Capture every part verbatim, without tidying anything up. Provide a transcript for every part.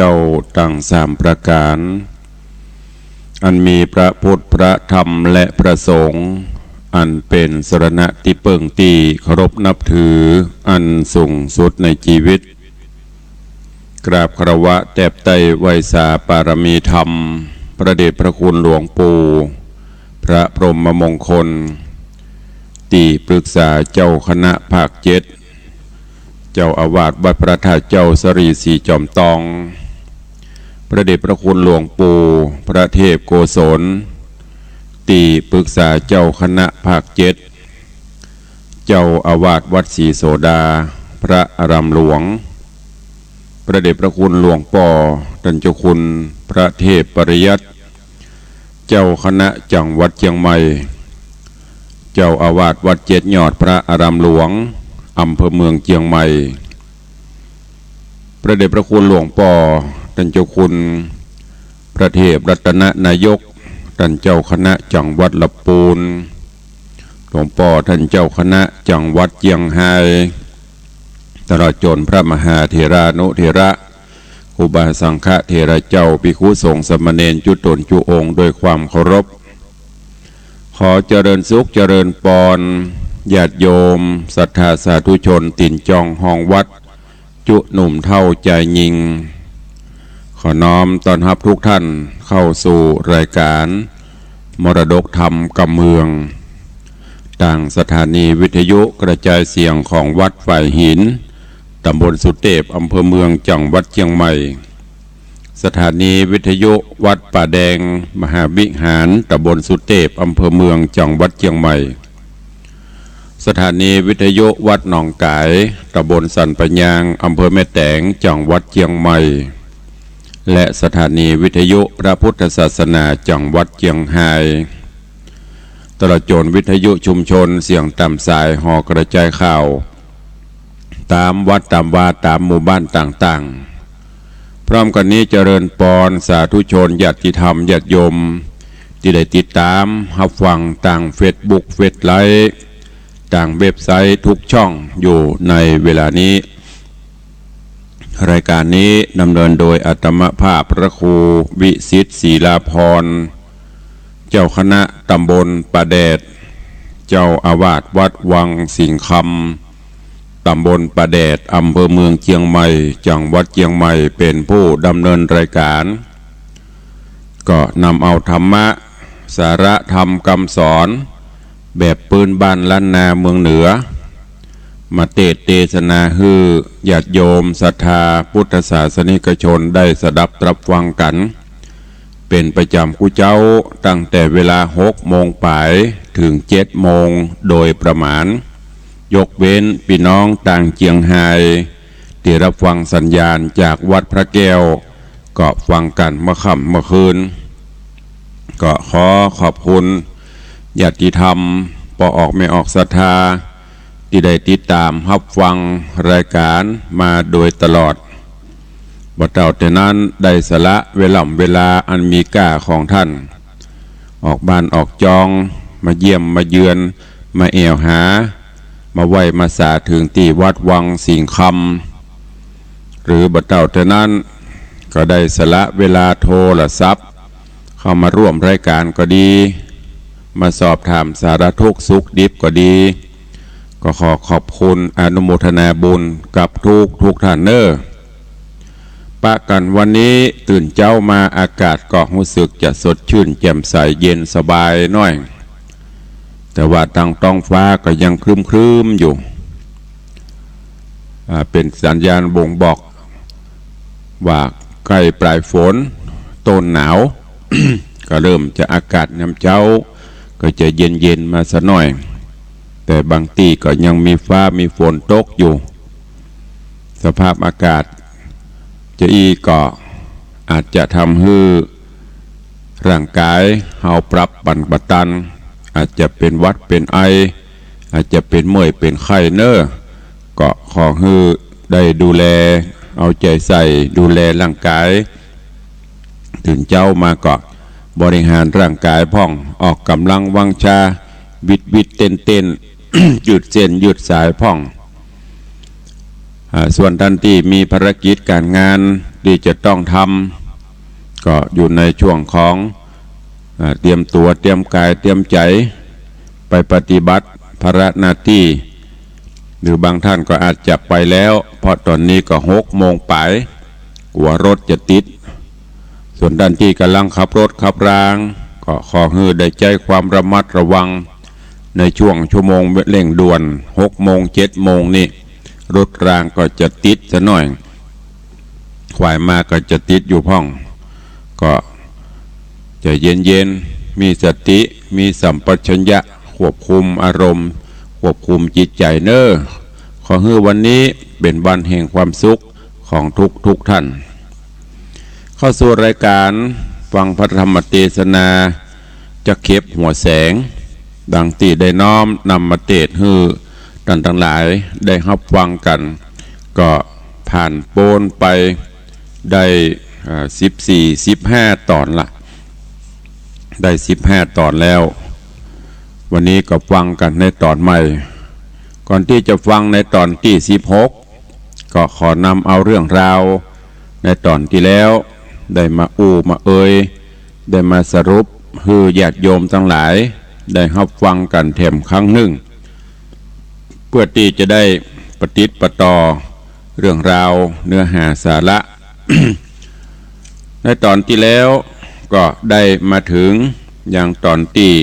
เจ้าตังสามประก๋าน อันมีพระพุทธ พระธรรม และพระสงฆ์ อันเป๋นสรณะตี้เปิ้งตี้เคารพนับถืออันสูงสุดในจีวิต กราบคารวะแตบไต้ไหว้สาปารมีธรรม พระเดชพระคุณหลวงปู่ พระพรหมมงคล ตี้ปรึกษาเจ้าคณะภาคเจ็ด เจ้าอาวาสวัดพระธาตุเจ้าสะหลีสีจอมตอง พระเดชพระคุณหลวงปู่พระเทพโกศล ตี้ปรึกษาเจ้าคณะภาคเจ็ด เจ้าอาวาสวัดศรีโสดา พระอารามหลวง พระเดชพระคุณหลวงป้อต้านเจ้าคุณพระเทพปริยัติ เจ้าคณะจังหวัดเจียงใหม่ เจ้าอาวาสวัดเจ็ดยอด พระอารามหลวง อำเภอเมืองเจียงใหม่ พระเดชพระคุณหลวงป้อต้านเจ้าคุณพระเทพรัตนนายก ต้านเจ้าคณะจังหวัดละปูน หลวงป้อต้านเจ้าคณะจังหวัดเจียงฮาย ตลอดจ๋นพระมหาเถรานุเถระ ครูบาสังฆเถระเจ้า ภิกขุสงฆ์สามเณรจุ๊ต๋นจุ๊องค์ด้วยความเคารพ ขอเจริญสุขเจริญปอน ญาติโยมศรัทธาสาธุชน ตี๋นจองฮองวัด จุ๊หนุ่มเฒ่าจายญิง ขอน้อมต้อนฮับทุกท่านเข้าสู่รายการมรดกธรรมกำเมือง ตางสถานีวิทยุกระจายเสียงของวัดฝายหิน ตำบลสุเตพ อำเภอเมือง จังหวัดเจียงใหม่ สถานีวิทยุวัดป่าแดงมหาวิหาร ตำบลสุเตพ อำเภอเมือง จังหวัดเจียงใหม่ สถานีวิทยุวัดหนองก๋าย ตำบลสันป่ายาง อำเภอแม่แตง จังหวัดเจียงใหม่ และสถานีวิทยุพระพุทธศาสนา จังหวัดเจียงฮาย ตลอดจ๋นวิทยุชุมชนเสียงต๋ามสายหอกระจายข่าว ต๋ามวัดต๋ามวาต๋ามหมู่บ้านต่างๆ พร้อมกั๋นนี้เจริญปอนสาธุชนญาติธรรมญาติโยม ตี้ได้ติดต๋ามฮับฟังตางเฟซบุ๊ก เฟซไลฟ์ ตางเว็บไซต์ทุกช่องอยู่ในเวลานี้ รายการนี้ดำเนินโดยอาตมาภาพพระครูวิสิทธิ์ศรีลาภรณ์ เจ้าคณะตำบลป่าแดด เจ้าอาวาสวัดวังสิงห์คำ ตำบลป่าแดด อำเภอเมืองเจียงใหม่ จังหวัดเจียงใหม่ เป๋นผู้ดำเนินรายการ ก็นำเอาธรรมะ สาระธรรมกำสอน แบบปื้นบ้านล้านนาเมืองเหนือ มาเตสน์เตสนาหื้อญาติโยมศรัทธาพุทธศาสนิกชนได้สดับรับฟังกั๋น เป๋นประจ๋ำกู้เจ๊า ตั้งแต่เวลาหกโมงป๋ายเถิงเจ็ดโมงโดยประมาณ ยกเว้นปี้น้องตางเจียงฮาย ตี้รับฟังสัญญาณจากวัดพระแก้ว ก็ฟังกั๋นเมื่อค่ำเมื่อคืน ก็ขอขอบคุณญาติธรรม ป้อออกแม่ออกศรัทธา ตี้ได้ติดต๋ามฮับฟังรายการมาโดยตลอด บ่เต้าแต่นั้นได้สละเวล่ำเวลาอันมีก้าของต้าน ออกบ้านออกจอง มาเยี่ยมมาเยือน มาแอ่วหา มาไหว้มาสาเถิงตี้วัดวังสิงห์คำ หรือบ่เต้าแต่นั้นก็ได้สละเวลาโทรศัพท์ เข้ามาร่วมรายการก็ดี มาสอบถามสารทุกข์สุขดิบก็ดี ก็ขอขอบคุณอนุโมทนาบุญกับทุกทุกท่านเน้อ ปะกั๋นวันนี้ตื่นเจ๊ามาอากาศก็ฮู้สึกจะสดชื่นแจ่มใสเย็นสบายหน้อย แต่ว่าตางต๊องฟ้าก็ยังครึ้มๆ อยู่ อ่า เป๋นสัญญาณบ่งบอกว่าใก้ปลายฝน ต้นหนาว ก็เริ่มจะอากาศยามเจ๊าก็จะเย็นๆ มาสักหน้อย แต่บางตี้ก็ยังมีฟ้ามีฝนตกอยู่ สภาพอากาศจะอี้ก็อาจจะทำหื้อร่างก๋ายเฮาปรับกั๋นบ่ตัน อาจจะเป๋นหวัดเป๋นไอ อาจจะเป๋นเมื่อยเป๋นไข้เน้อ ก็ขอหื้อได้ดูแล เอาใจ๋ใส่ดูแลร่างก๋าย ตื่นเจ๊ามาก็บริหารร่างก๋ายพ่อง ออกก๋ำลังวังชา วิดๆ เต้นๆ ยืดเส้นยืดสายพ่อง อ่า ส่วนต้านตี้มีภารกิจก๋านงาน ตี้จะต้องทำ ก็อยู่ในช่วงของ อ่า เตรียมตั๋ว เตรียมก๋าย เตรียมใจ๋ ไปปฏิบัติภาระหน้าตี้ หรือบางท่านก็อาจจะไปแล้ว เพราะต๋อนนี้ก็หกโมงป๋าย กั๋วรถจะติด ส่วนต้านตี้ก่ำลังขับรถขับราง ก็ขอหื้อได้ใจ๊ความระมัดระวัง ในช่วงชั่วโมงเร่งด่วน หกโมง เจ็ดโมงนี่ รถรางก็จะติดสะหน้อย ขวายมาก็จะติดอยู่พ่อง ก็ใจ๋เย็นๆ มีสติ มีสัมปชัญญะ ควบคุมอารมณ์ ควบคุมจิตใจ๋เน่อ ขอหื้อวันนี้เป๋นวันแห่งความสุขของทุกๆ ท่าน เข้าสู่รายก๋านฟังพระธรรมเตสนา จักเข็บหัวแสง ดังตี้ได้น้อมนำมาเตสน์หื้อต้านตังหลายได้ฮับฟังกั๋น ก็ผ่านป๊นไปได้ อ่า สิบสี่ สิบห้าต๋อนละ ได้สิบห้าต๋อนแล้ว วันนี้ก็ฟังกั๋นในต๋อนใหม่ ก่อนตี้จะฟังในต๋อนตี้สิบหก ก็ขอนำเอาเรื่องราวในต๋อนตี้แล้ว ได้มาอู้มาเอ่ย ได้มาสรุปหื้อญาติโยมตังหลายได้ฮับฟังกั๋นแถมครั้งนึ่ง เปื้อตี้จะได้ปะติดปะต่อเรื่องราวเนื้อหาสาระ ในต๋อนตี้แล้วก็ได้มาเถิงยังต๋อนตี้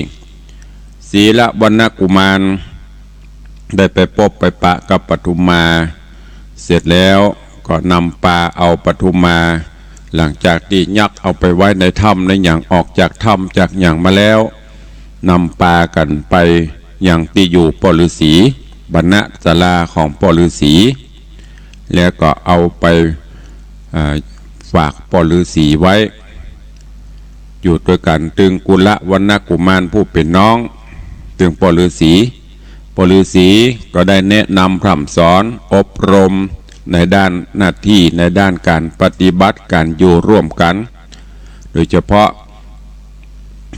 สีลวัณณกุมาร ได้ไปปบไปปะกับปทุมมา เสร็จแล้วก็นำปาเอาปทุมมา หลังจากตี้ยักษ์เอาไปไว้ในถ้ำในหยัง ออกจากถ้ำจากหยังมาแล้ว นำปากั๋นไปยังตี้อยู่ป้อฤๅษี บรรณศาลาของป้อฤๅษี แล้วก็เอาไป อ่า ฝากป้อฤๅษีไว้ อยู่ตวยกั๋นตึงกุลวัณณกุมารผู้เป๋นน้อง ตึงป้อฤๅษี ป้อฤๅษีก็ได้แนะนำพร่ำสอนอบรมในด้านหน้าตี้ ในด้านก๋านปฏิบัติก๋านอยู่ร่วมกั๋น โดยเฉพาะ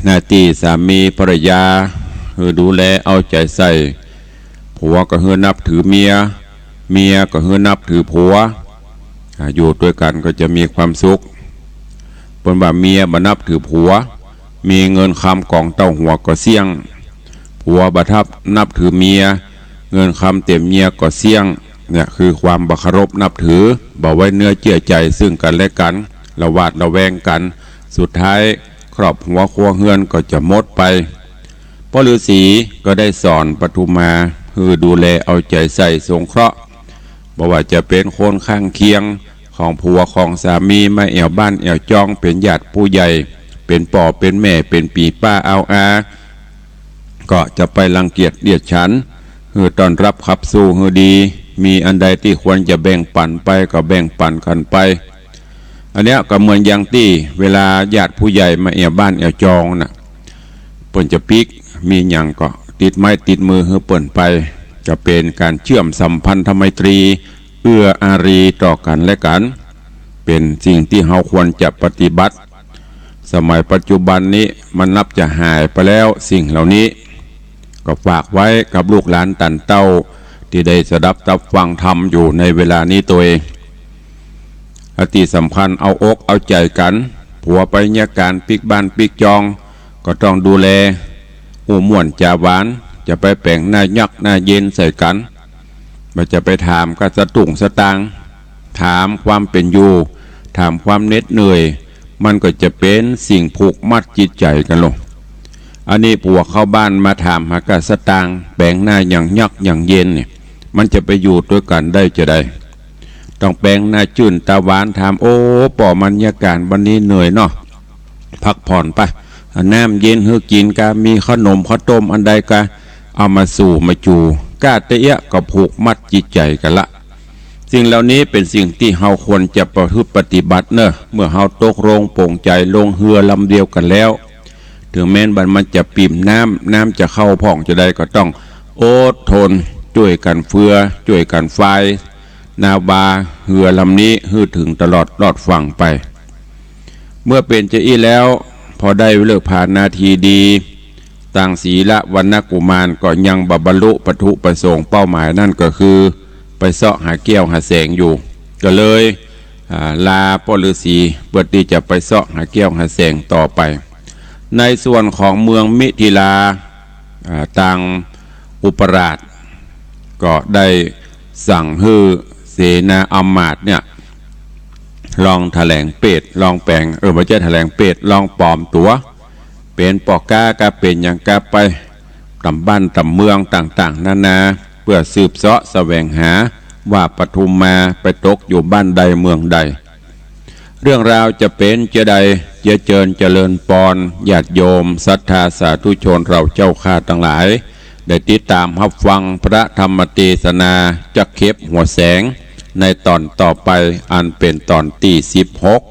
หน้าตี้สามีภรรยา หื้อดูแลเอาใจ๋ใส่ ผัวก็หื้อนับถือเมีย เมียก็หื้อนับถือผัว อ่า อยู่ตวยกั๋นก็จะมีความสุข เปิ้นว่าเมียบ่นับถือผัว มีเงินคำก๋องเต้าหัวก็เสี้ยง ผัวบ่ทับนับถือเมีย เงินคำเต็มเมียก็เสี้ยง เนี่ยคือความบ่เคารพนับถือ บ่ไว้เนื้อเจื้อใจ๋ซึ่งกั๋นและกั๋น ระหวาดระแวงกั๋น สุดท้ายครอบหัวครัวเฮือนก็จะหมดไป ป้อฤๅษีก็ได้สอนปทุมมา หื้อดูแลเอาใจ๋ใส่สงเคราะห์ บ่ว่าจะเป๋นคนข้างเคียงของผัวของสามีมาแอ่วบ้านแอ่วจอง เป๋นญาติผู้ใหญ่ เป๋นป้อเป๋นแม่ เป๋นปี่ป้าอาวอา ก็จะไปรังเกียจเดียดฉัน หื้อต้อนรับขับสู้หื้อดี มีอันใดตี้ควรจะแบ่งปั๋นไปก็แบ่งปั๋นกั๋นไป อันเนี้ยก็เหมือนอย่างตี้เวลาญาติผู้ใหญ่มาแอ่วบ้านแอ่วจองน่ะ เปิ้นจะปิ๊ก มีหยังก็ติดไม้ติดมือหื้อเปิ้นไป จะเป๋นก๋านเชื่อมสัมพันธไมตรี เอื้ออารีต่อกั๋นและกั๋น เป๋นสิ่งตี้เฮาควรจะปฏิบัติ สมัยปัจจุบันนี้มันนับจะหายไปแล้วสิ่งเหล่านี้ ก็ฝากไว้กับลูกหลานต้านเต้า ตี้ได้สดับตับฟังธรรมอยู่ในเวลานี้ตวย และตี้สำคัญเอาอกเอาใจ๋กั๋น ผัวไปเยียะก๋านปิ๊กบ้านปิ๊กจอง ก็ต้องดูแล อู้ม่วนจ๋าหวาน จะไปแป๋งหน้ายักหน้าเย็นใส่กั๋น บ่จะไปถามกาสตุ้งสตางค์ ถามความเป๋นอยู่ ถามความเหน็ดเหนื่อย มันก็จะเป๋นสิ่งผูกมัดจิตใจ๋กั๋นลง อันนี้ผัวเข้าบ้านมาถามหากาสตางค์ แป๋งหน้าอย่างยักอย่างเย็นเนี่ย มันจะไปอยู่ตวยกั๋นได้จาใด ต้องแป๋งหน้าจื้นต๋าหวานถาม โอ้ ป้อ บรรยากาศวันนี้เหนื่อยเนาะ พักผ่อนไป เอาน้ำเย็นหื้อกิ๋นกา มีขนมข้าวต้มอันใดกา เอามาสู่มาจู๋ ก้าเต๊อะก็ผูกมัดจิตใจ๋กั๋นละ สิ่งเหล่านี้เป๋นสิ่งตี้เฮาควรจะประพฤติปฏิบัติเน่อ เมื่อเฮาตกลงปลงใจ๋ลงเฮือลำเดียวกั๋นแล้ว เถิงแม้นบ่ามันจะปิ่มน้ำ น้ำจะเข้าพ่องจาใดก็ต้องอดทน จ้วยกั๋นเฟือ จ้วยกั๋นฟาย นาวาเฮือลำนี้หื้อเถิงตลอดรอดฝั่งไป เมื่อเป๋นจาอี้แล้ว พอได้ฤกษ์ผานาทีดี ตางสีลวัณณกุมารก็ยังบ่บรรลุปัตถุประสงค์เป้าหมายนั่นก็คือ ไปเซาะหาแก้วหาแสงอยู่ ก็เลย อ่า ลาป้อฤๅษีเปื้อตี้จะไปเซาะหาแก้วหาแสงต่อไป ในส่วนของเมืองมิถิลา อ่า ตางอุปราช ก็ได้สั่งหื้อเสนาอำมาตย์เนี่ย ลองแถลงเปด ลองแป๋ง เออ บ่ใจ้แถลงเปด ลองปลอมตั๋ว เป๋นป้อก๊าก๊าเป๋นหยังก๊าไป ต๋ามบ้านต๋ามเมืองต่างๆ นานา เปื้อสืบเซาะแสวงหาว่าปทุมมาไปตกอยู่บ้านใดเมืองใด เรื่องราวจะเป๋นจาใด เจียเจิญเจริญปอน ญาติโยมศรัทธาสาธุชนเราเจ้าข้าตังหลาย ได้ติดต๋ามฮับฟังพระธรรมเตสนาจักเข็บหัวแสง ในต๋อนต่อไป อันเป๋นต๋อนตี้สิบหก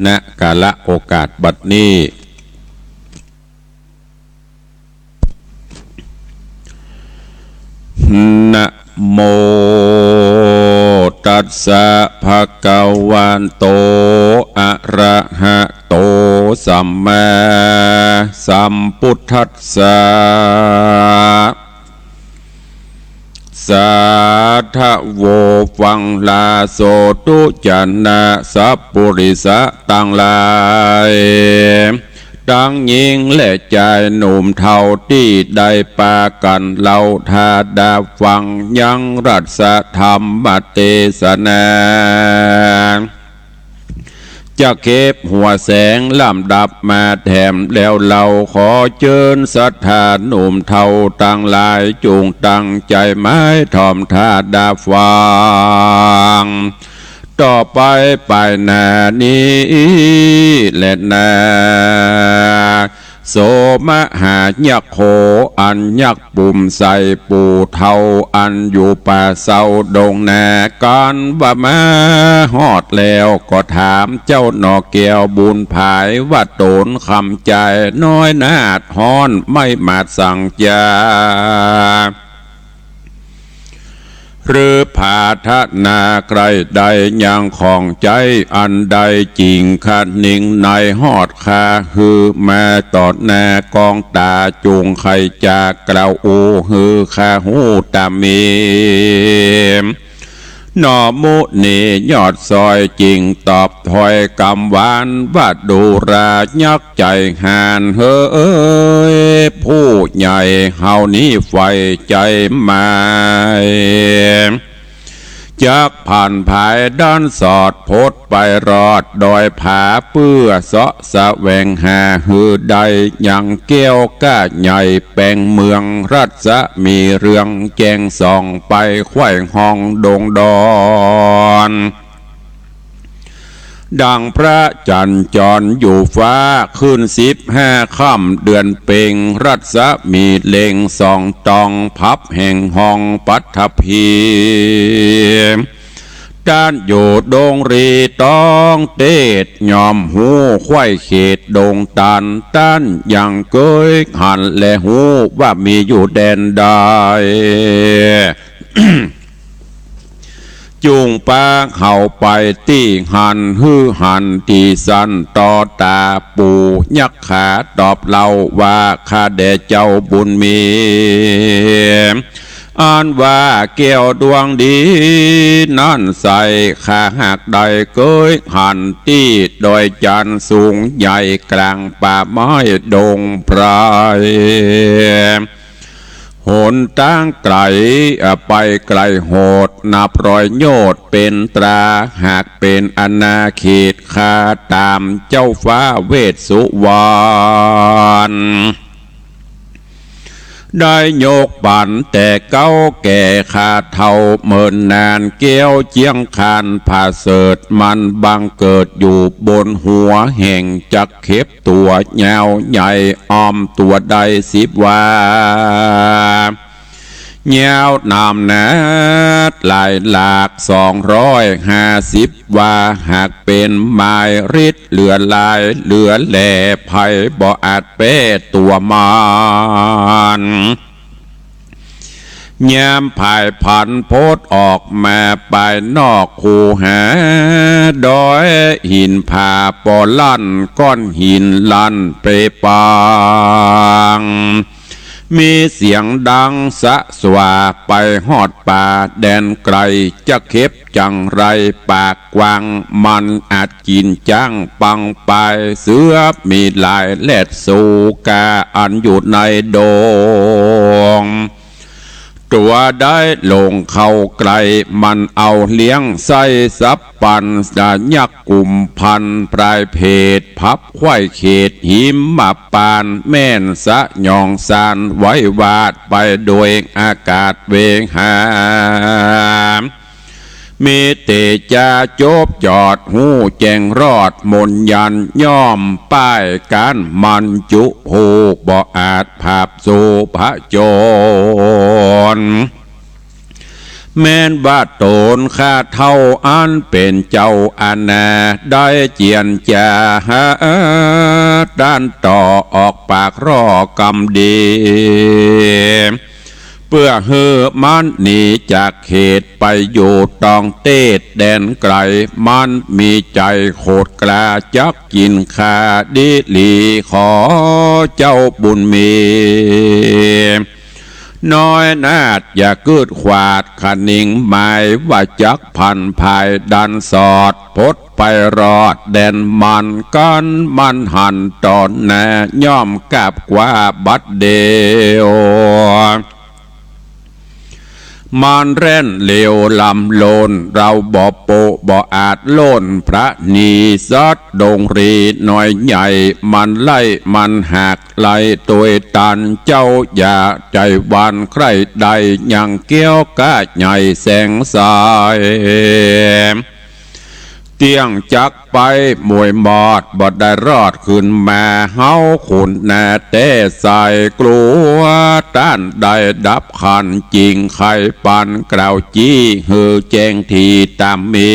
ณ กาละโอกาสบัดนี้ นะโมตัสสะ ภะคะวะโต อะระหะโต สัมมาสัมพุทธัสสะ สาธะโว ฟังลาโสธุ จะนะสัพปุริสะตังหลาย ตังญิงและจายหนุ่มเฒ่าตี้ได้ปากั๋นเล่าถาดาฟังยังรัสธรรมเตสนา จักเข็บหัวแสงลำดับมาแถมแล้วเล่า ขอเจิญศรัทธาหนุ่มเฒ่าตังหลาย จุ่งตั้งใจ๋หมายถ่อมถาดาฟัง ต่อไปไปหน้านี้แลนา โสมหายักโข อันยักษ์ปุ้มใส่ปู่เฒ่า อันอยู่ป่าเซาดงนา กั๋นว่ามาฮอดแล้วก็ถามเจ้าหน่อแก้วบุญผาย ว่าต๋นคำจายน้อยนาดฮ้อนไม่หมาดสังจา หรือผาทะนาใคร่ได้ยังของใจ๋อันใด จิ่งคะนิงในฮอดข้า หื้อมาต่อหน้ากองต๋า จุ่งใค่จะกล่าวอู้ หื้อข้าฮู้ต๋ามมี หน่อมุนียอดซอยจิ่งตอบถ้อยกำหวาน ว่าดูรายักษ์ใจ๋หาญ เฮย ผู้ใหญ่เฮานี้ใฝ่ใจ๋หมาย จักผ่านผายด้านสอด พดไปรอดดอยผา เปื้อเซาะแสวงหา หื้อได้ยังแก้วก้าใหญ่ แป๋งเมืองรัศมีเรืองแจ้งส่องไป ไขว่ห้องดงดอน ดังพระจันทร์จรอยู่ฟ้า ขึ้นสิบห้าค่ำเดือนเพ็ญ รัศมีเล็งส่องตอง พับแห่งห้องปัทภี ต้านอยู่ดงรีตองเตศ ย่อมฮู้ไขว่เขตดงตาล ต้านยังเกยหันแลฮู้ ว่ามีอยู่แดนใด จุ่งปาเฮาไปตี้หั้น หื้อหันตี้สันต่อต๋า ปู่ยักขาตอบเล่าว่า ข้าแด่เจ้าบุญมี อันว่าแก้วดวงดีนั้นใส ข้าหากได้เกยหันตี้ดอยจันทน์สูงใหญ่ กลางป่าไม้ดงไพร หนตางไก๋ อ่า ไปไก๋โหด นับร้อยโยชน์เป๋นตรา หากเป๋นอาณาเขตข้า ต๋ามเจ้าฟ้าเวสสุวรรณ ได้ยกปั๋นแต่เก๊าแก่ข้าเฒ่าเมินนาน แก้วเจียงคานผาเสริฐ มันบังเกิดอยู่บนหัวแห่งจักเข็บ ตั๋วยาวใหญ่อ้อมตั๋วได้สิบวา ยาวหนามหนาหลายหลากสองร้อยห้าสิบวา หากเป๋นมายฤทธิ์เหลือหลายเหลือแหล่ ใผบ่อาจแป๊ตั๋วมัน ยามผายผันพดออกมาปายนอกคูหา ดอยหินผาปอลั่น ก้อนหินลั่นเปปัง มีเสียงดังสะสว่าไปฮอดป่าแดนไกล จะเข็บจังไรปากกว้าง มันอาจกิ๋นจ๊างปังปาย เสือมีหลายแลดสู้ก้าอันอยู่ในดง ตั๋วได้หลงเข้าใกล้ มันเอาเลี้ยงใส่สับปัน จะยักกุมพันปลายเพด พับไขว้เขตหิมมาปาน แม่นสยองสานไหวหวาดไปโดยอากาศเวหา มีเตจาจบจอดฮู้แจ้งรอดมนยัน ย่อมป้ายก้านมันจุฮู้ บ่อาจผาบสู้ผจญ แม้นว่าต๋นข้าเฒ่าอันเป๋นเจ้าอาณา ได้เจียรจาหาต้านต่อออกปากร่อกำดี เปื้อหื้อมันหนีจากเขตไปอยู่ตองเตศแดนไกล มันมีใจ๋โขดกล้าจักกิ๋นข้าดีหลี ขอเจ้าบุญมี น้อยนาฏอย่ากึ๊ดขวาด คะนิงหมายว่าจักผันผายดันสอด พดไปรอดแดนมัน กั๋นมันหันต่อหน้า ย่อมกราบกว้าบัดเดียว มันแล่นเร็วลำโลน เฮาบ่โปะบ่อาจโล่น พระนีสัตว์ดงรีน้อยใหญ่ มันไล่มันหากไล่ตวยตัน เจ้าอย่าใจ๋หวั่นใคร่ใด ยังเกี้ยวก้าใหญ่แสงใส เตี้ยงจักไปมวยมอด บ่ได้รอดขึ้นมา เฮาขุนนาแต๊ใส่กลัว ต้านได้ดับขัน จิ่งไขปันกล่าวจี้ หื้อแจ้งทีต๋ามมี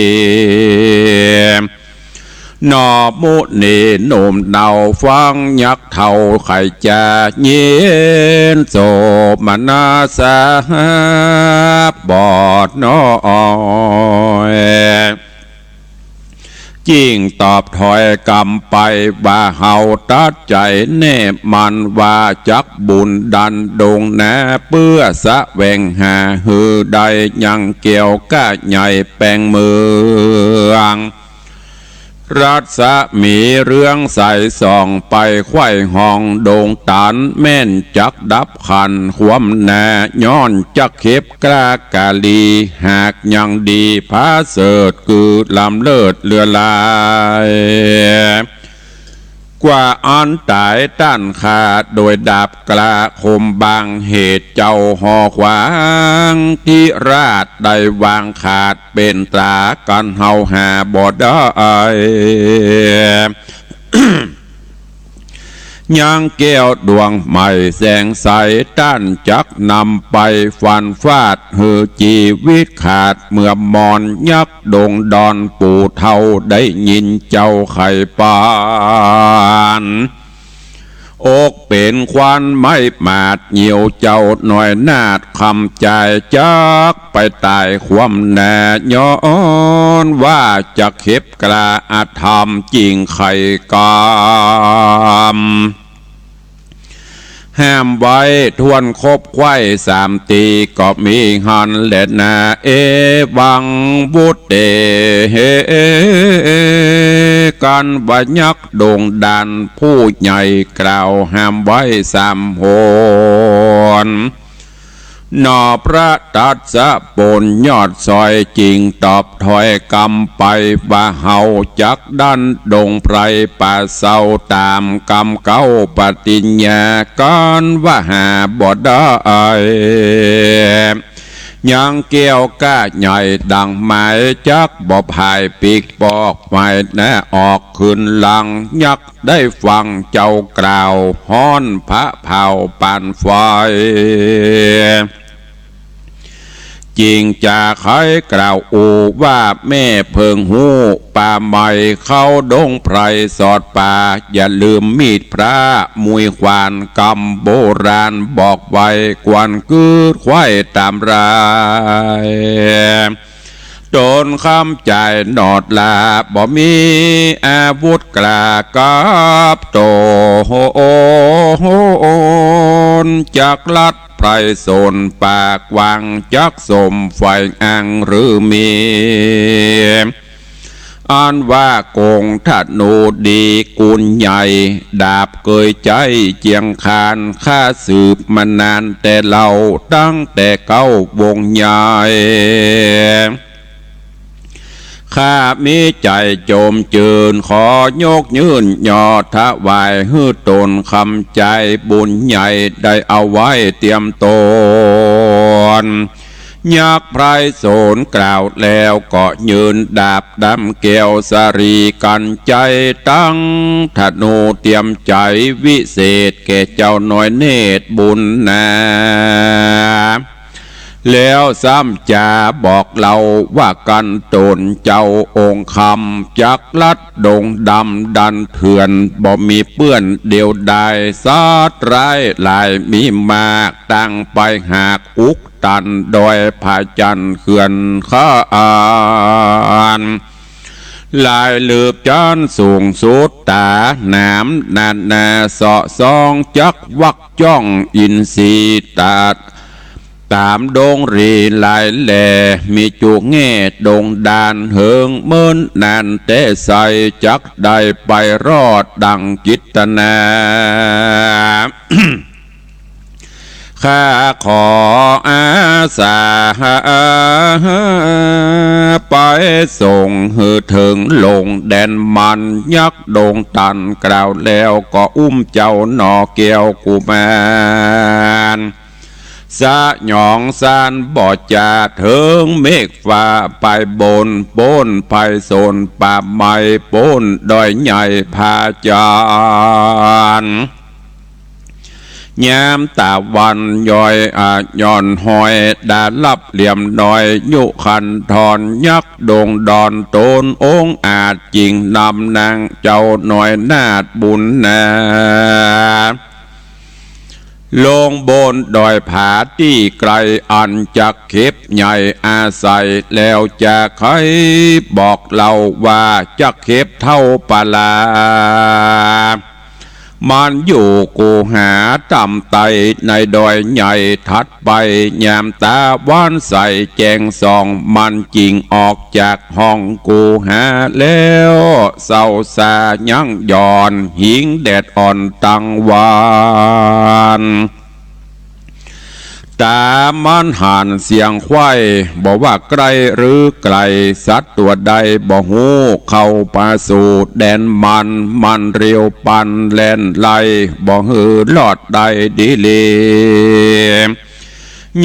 หนอมุนีหนุ่มเนาฟังยักษ์เฒ่าไขจา ยินโสมนัสสาบ่น้อย จิ่งตอบถ้อยกำไปว่า เฮาตัดใจ๋แน่มั่นว่า จักบุญดันดงนา เปื้อแสวงหาหื้อได้ยังแก้วก้าใหญ่แป๋งเมือง รัศมีเรืองใสส่องไปไขว้ห้องดงตัน แม่นจักดับขันความนา ย้อนจักเข็บกล้ากาลี หากยังดีผาเสริฐคือล้ำเลิศเลือหลาย กว่าอันต๋ายต้านข้าโดยดาบกล้าคมบาง เหตุเจ้าหอขวางธิราชได้วางขาด เป๋นต๋ากั๋นเฮาหาบ่ได้ ยังแก้วดวงใหม่แสงใส ต้านจักนำไปฟันฟาด หื้อจีวิตขาดเมื่อมอน ยักษ์ดงดอนปู่เฒ่าได้ยินเจ้าไขปัน อกเป๋นควันไหม้หมาด เหี่ยวเจ้าน้อยนาฏคำจาย จักไปต๋ายความนา ย้อนว่าจักเข็บกล้าอธรรม จิ่งไขกำ ห้ามไว้ถ้วนคบไขว้สามตี ก็มีหั้นแลนา เอวังวุตเต กั๋นว่ายักษ์ดงดานผู้ใหญ่กล่าวห้ามไว้สามหน หนอพระตัสสะปนยอดซอย จิ่งตอบถ้อยกำไปว่า เฮาจักดันดงไพรป่าเศร้า ต๋ามกำเก๊าปฏิญญา กั๋นว่าหาบ่ได้ ยังแก้วก้าใหญ่ดังหมาย จักบ่ผายปีกปอก หมายหน้าออกคืนหลัง ยักษ์ได้ฟังเจ้ากล่าว ฮ้อนผะเผาปานไฟ จิ่งจ๋าไขกล่าวอู้ว่า แม่เพิ่งฮู้ป่าใหม่เข้าดงไพรสอดป่า อย่าลืมมีดพระมุยขวาน กำโบราณบอกไว้ ควรกึ๊ดไขว้ต๋ามราย โต ต๋นคำใจ๋หนอดลา บ่มีอาวุธกล้ากับต๋น จักลัดไพร่สนปากหวัง จักสมใฝ่อั้งหรือมี อันว่ากงธนูดีกุนใหญ่ ดาบเกยใจ๊เจียงคาน ข้าสืบมานานแต่เล่า ตั้งแต่เก๊าวงใหญ่ ข้ามีใจ๋จมจื้น ขอยกยื่นยอถวาย หื้อต๋นคำใจ๋บุญใหญ่ ได้เอาไว้เตรียมต๋น ยักษ์ไพร่สนกล่าวแล้ว ก็ยื่นดาบดำแก้วสาลีกัญไชย ตังธนูเตรียมใจ๋วิเศษ แก่เจ้าน้อยเนตรบุญนา แล้วซ้ำจ๋าบอกเล่าว่ากั๋นต๋นเจ้าองค์คำ จักลัดดงดำดันเถื่อน บ่มีเปื้อนเดียวดาย สัตว์ร้ายหลายมีมาก ต่างไปหากอุกตัน ดอยผาจันทร์เขื่อนขาน หลายลืบจั้นสูงสุดต๋า หนามนานาเสาะส่อง จักวักจ้องอินทรีย์ตาด ต๋ามดงรีหลายแหล่ มีจุแง่ดงดาน เหิงเมินนานแต๊ใส จักได้ไปรอดดังจิตนา ข้าขออาสา ไปส่งหื้อเถิงลงแดนมัน ยักษ์ดงตันกล่าวแล้ว ก็อุ้มเจ้าหน่อแก้วกุมาร สยองสานบ่จ๋า เถิงเมฆฟ้าไปบน ป๊นไพร่สนป่าไม้ ป๊นดอยใหญ่ผาจันทร์ ยามตะวันย้อย อ่า ย่อนห้อย ดาลับเหลี่ยมน้อย ยุคันธร ยักษ์ดงดอน ต๋นองอาจ จิ่งนำนางเจ้าน้อยนาถบุญนา ลงบนดอยผาตี้ไกล อันจักเข็บใหญ่อาศัย แล้วจะใค่บอกเล่าว่า จักเข็บเท้าปลา มันอยู่กูหาต่ำไต้ในดอยใหญ่ ถัดไปยามตะวันใสแจ้งส่อง มันจิ่งออกจากห้องกูหา แล้วเศร้าสายังหย่อน หิงแดดอ่อนตังวัน ต๋ามันหันเสียงไขว้ บ่ว่าใก้หรือไก๋ สัตว์ตั๋วใดบ่ฮู้ เข้าป่าสู่แดนมัน มันเร็วปันแล่นไล่ บ่หื้อรอดได้ดีหลี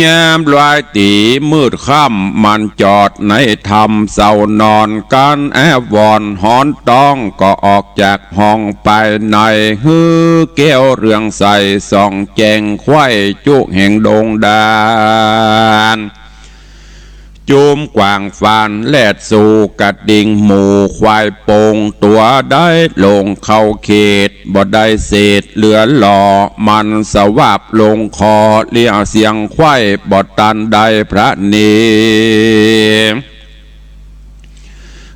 ยามลายตี๋มืดค่ำ มันจอดในถ้ำเศร้านอน กั๋นอาวรณ์ฮ้อนต้อง ก็ออกจากห้องไปใน หื้อแก้วเรืองใสส่องแจ้ง ไขว้จุแห่งดงดาน จุมกว้างฟานแลดสู่กระดิ่งหมู่ ควายโป่งตั๋วใดหลงเข้าเขต บ่ได้เศษเหลือหล่อ มันสวาบลงคอ เลี้ยเสียงไขว้บ่ตันได้พระเน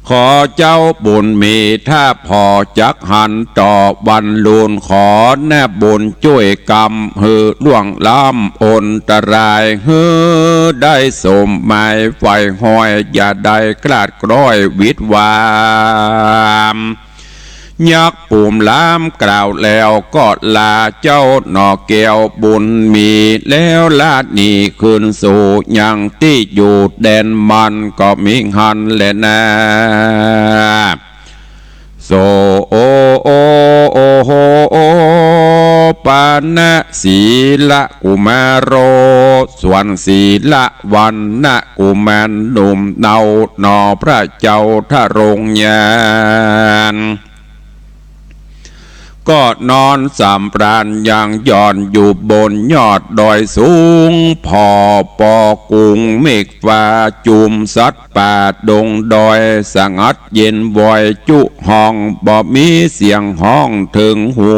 ขอเจ้าบุญมีถ้าผ่อจักหันต่อวันลูน ขอแนบบุญจ้วยกำ หื้อล่วงล้ำอนตราย หื้อได้สมหมายใฝ่ห้อย อย่าได้คลาดคล้อยหวิดหวาม ยักษ์ปูมล้ามกล่าวแล้วก็ลา เจ้าหน่อแก้วบุญมี แล้วลาหนีคืนสู่ยังตี้อยู่แดนมัน ก็มีหั้นแลนา โส ปานะสีละกุมารโร ส่วนสีละวรรณะกุมารหนุ่มเนา หน่อพระเจ้าทรงญาณ ก็นอนสำราญยังหย่อนอยู่บนยอดดอยสูง ผ่อปอกุงเมฆฟ้าจุมสัตว์ป่าดงดอย สงัดเย็นวอยจุห้อง บ่มีเสียงฮ้องเถิงหู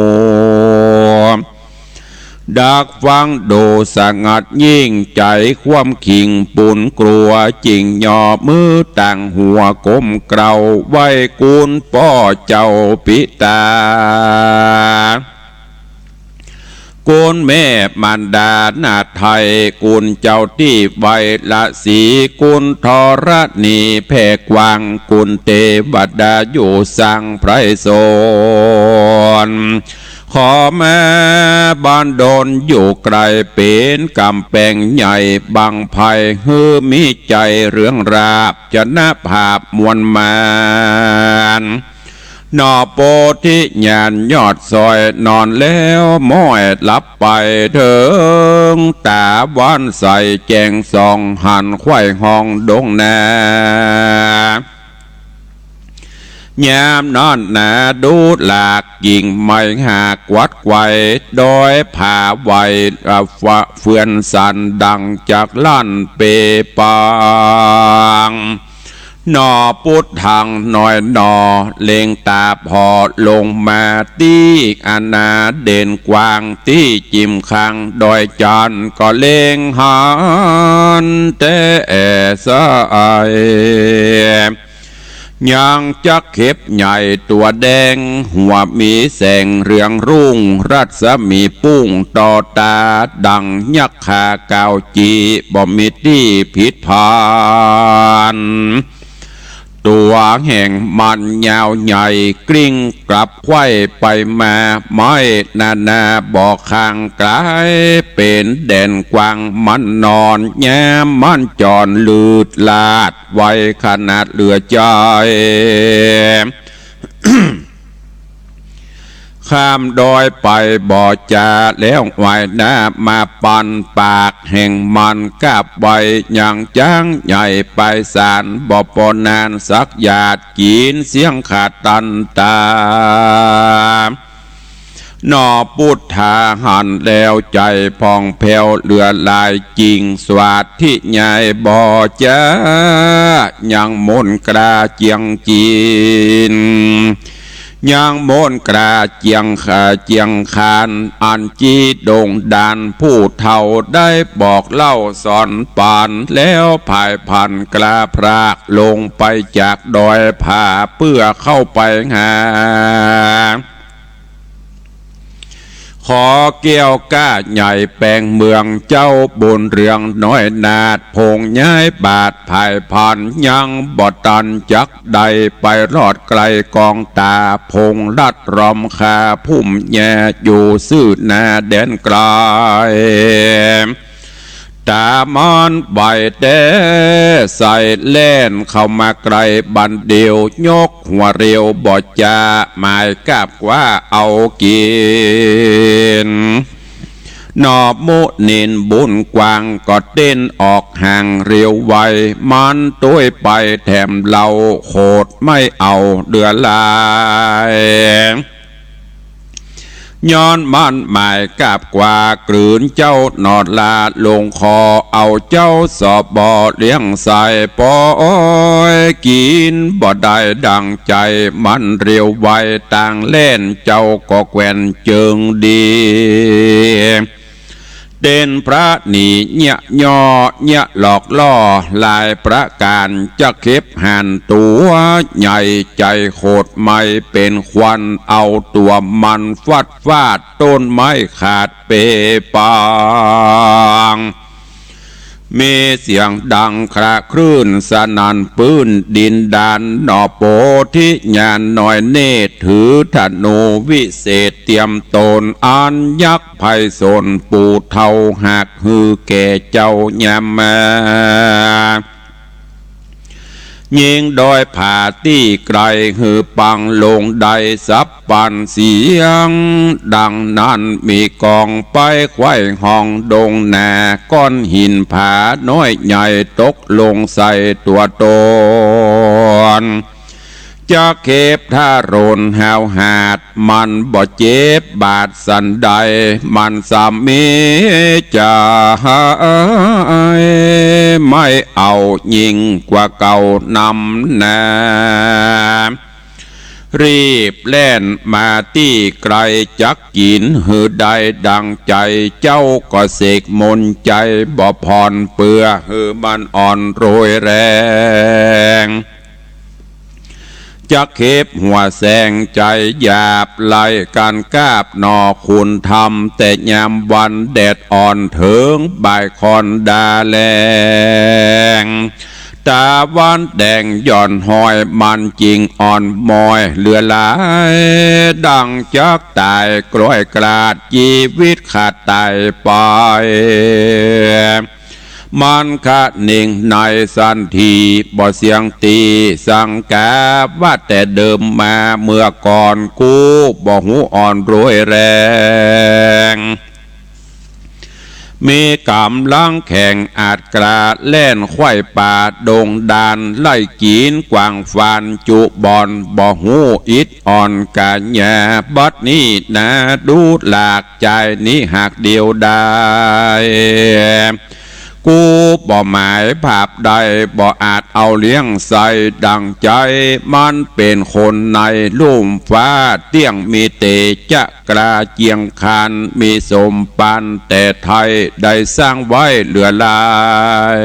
ดักฟังดูสงัดยิ่ง ใจ๋ความคิงปูนกลัว จึงย่อมือตั้งหัวก้มเกล้า ไหว้คุณป้อเจ้าปิตา คุณแม่มารดานาถไทย คุณเจ้าตี้ไวรศรี คุณธรณีแผ่กว้าง คุณเตวดาอยู่สร้างไพศาล ขอมาบันดลอยู่ไกล เป๋นก๋ำแปงใหญ่บั้งไพ หื้อมีใจ๋เรืองราบ ชนะภาพมวลมาร หน่อโพธิญาณยอดซอย นอนแล้วม้อยหลับไป เถิงต๋าวันใสแจ้งส่อง หันไขว้ห้องดงนา ยามนั้นนาดูหลาก กิ่งไม้หักกวัดไขว่ โดยผาไหว เอ่อ เฟือนสั่นดังจักลั่นเปปัง หน่อปุดหังหน่อยหน่อ เล็งต๋าผ่อลงมาตี้อาณาเด่นกว้าง ตี้จิมข้างดอยจันทน์ ก็เล็งหันแต๊สาย ยังจักเข็บใหญ่ตั๋วแดง หัวมีแสงเรืองรุ่ง รัศมีปุ้งต่อต๋า ดังยักขาก้าวจี้ บ่มีตี้ผิดพลาด ตั๋วแห่งมันยาวใหญ่ กลิ้งกลับไขว้ไปมา ไม้นานาบ่ข้างไก๋ เป๋นแดนกว้างมันนอน ยามมันจรลืดลาด ไวขนาดเหลือใจ๋ ข้ามดอยไปบ่จ๋า แล้วไหว้หน้ามาปัน ปากแห่งมันกาบไหว้ ยังจ๊างใหญ่ไปสาน บ่ปอนานสักหยาด กิ๋นเสี้ยงขาดตันต๋า หน่อปุทธาหันแล้วใจ๋ผ่องแผ้วเหลือหลาย จึงสาธยายบ่จ๋า ยังมนกล้าเจียงจีน ยังมนกล้าเจียงขา เจียงคาน อันจี้ดงด่าน ผู้เฒ่าได้บอกเล่าสอนปัน แล้วผายผันกล้าพราก ลงไปจากดอยผา เปื้อเข้าไปหา ขอแก้วก้าใหญ่แปงเมือง เจ้าบุญเรืองน้อยนาถ ผงย้ายบาทผายผัน ยังบ่ตันจักได้ไปรอดไก๋กองต๋า ผงลัดรอมคาพุ่มแย่ อยู่ซื่อหน้าแดนไก๋ ต๋ามอนไหวแต๊ใส แล่นเข้ามาใก้บั้นเดียว ยกหัวเร็วบ่จ๋า หมายกาบว่าเอากิ๋น หน่อมุนินบุญกว้าง ก็เต้นออกห่างเร็วไว มันตวยไปแถมเล่า โขดไม่เอาเหลือหลาย ย้อนมันหมายกาบกว่า กลืนเจ้าหนอดลาลงคอ เอาเจ้าสอบบ่เลี้ยงใส่ ปอยกิ๋นบ่ได้ดังใจ๋ มันเร็วไวต่างแล่น เจ้าก็แกว่นเจิงดี เต้นพระหนีเยียะย่อเยียะหลอกล่อ หลายประก๋าน จะเข็บหันตั๋วใหญ่ใจ๋ โขดไม่เป๋นควัน เอาตั๋วมันฟัดฟาด ต้นไม้ขาดเปปัง มีเสียงดังคระคลื่นสนั่นปื้นดินดาน หน่อโพธิญาณน้อยเนตร ถือธนูวิเศษเตรียมต๋น อันยักษ์ไพศาลปู่เฒ่า หากหื้อแก่เจ้ายามมา ยิงดอยผาตี้ไก๋ หื้อปังลงได้สับปันเสียง ดังนั้นมีกองไปไขว้ห้องดงนา ก้อนหินผาน้อยใหญ่ตกลงใส่ตั๋วต๋น จะเข็บทารุณห้าวหาด มันบ่เจ็บบาดสันใด มันสามีจะหาย ไม่เอายิ่งกว่าเก่านำนา รีบแล่นมาตี้ไก๋ จักกิ๋นหื้อได้ดั่งใจ๋ เจ้าก็เสกมนต์ใจ๋บ่ผ่อน เปื้อหื้อมันอ่อนโรยแรง จักเข็บหัวแสงใจ๋หยาบ ไล่กั๋นกราบหน่อคุณธรรม แต่ยามวันแดดอ่อนเถิง บ่ายค่อนดาแลง ตะวันแดงหย่อนห้อย มันจิ่งอ่อนมอยเหลือหลาย ดั่งจักต๋ายกล้อยกลาด จีวิตขาดต๋ายไป มันคะนิ่งในสันที บ่เสี้ยงตี้สังกา ว่าแต่เดิมมาเมื่อก่อน กูบ่ฮู้อ่อนโรยแรง มีก๋ำลังแข็งอาจกล้า แล่นไขว่ป่าดงด่าน ไล่กิ๋นกว้างฟานจุบ่อน บ่ฮู้อิดอ่อนก๋านยา บัดนี้นาดูหลาก จายนี้หากเดียวดาย กูบ่หมายผาบใด บ่อาจเอาเลี้ยงใส่ดั่งใจ๋ มันเป๋นคนในลุ่มฟ้า เตี้ยงมีเตจะกล้าเจียงคาน มีสมปันแต่ไท้ ได้สร้างไว้เหลือหลาย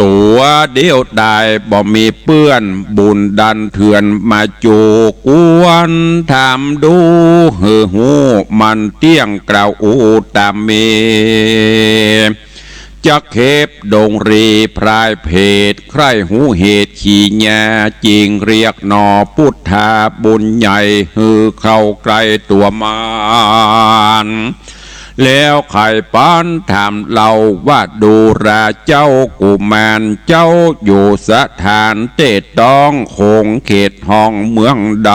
ตั๋วเดียวดายบ่มีเปื้อน บุญดันเถื่อนมาจู ควรถามดูหื้อฮู้ มันเตี้ยงกล่าวอู้ต๋ามมี จักเข็บดงรีพรายเพศ ใคร่ฮู้เหตุขี่ญา จิ่งเรียกหน่อปุทธาบุญใหญ่ หื้อเข้าใก้ตั๋วมัน แล้วใค่ปันถามเล่าว่า ดูราเจ้ากุมาร เจ้าอยู่สถานเตต้อง คงเขตห้องเมืองใด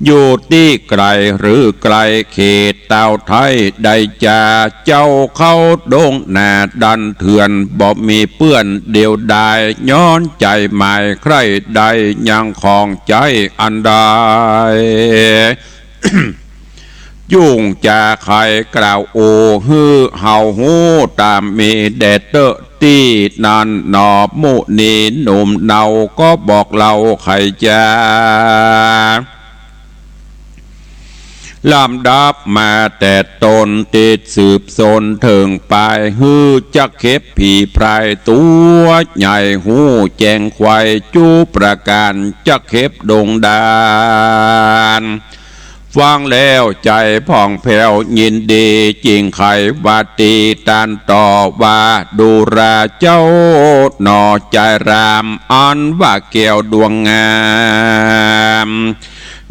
อยู่ตี้ไก๋หรือใก้เขตเต้าไท้ใดจา เจ้าเข้าดงนาดันเถื่อน บ่มีเปื้อนเดียวดาย ย้อนใจ๋หมายใคร่ได้ ยังของใจ๋อันใด จุ่งจาใค่กล่าวโอ หื้อเฮาฮู้ต๋ามมีแด่เต๊อะ ตี้นั้นหนอ มุนีหนุ่มเนา ก็บอกเล่าไขจา ลำดับมาแต่ต้น ติดสืบสนเถิงปาย หื้อจักเข็บผีพรายตั๋วใหญ่ ฮู้แจ้งไขว่จุประก๋าน จักเข็บดงด่าน ฟังแล้วใจ๋ผ่องแผ้วยินดี จิ่งไขว่าตี้ต้านต่อว่า ดูราเจ้าหน่อ จายรามอันว่าแก้วดวงงาม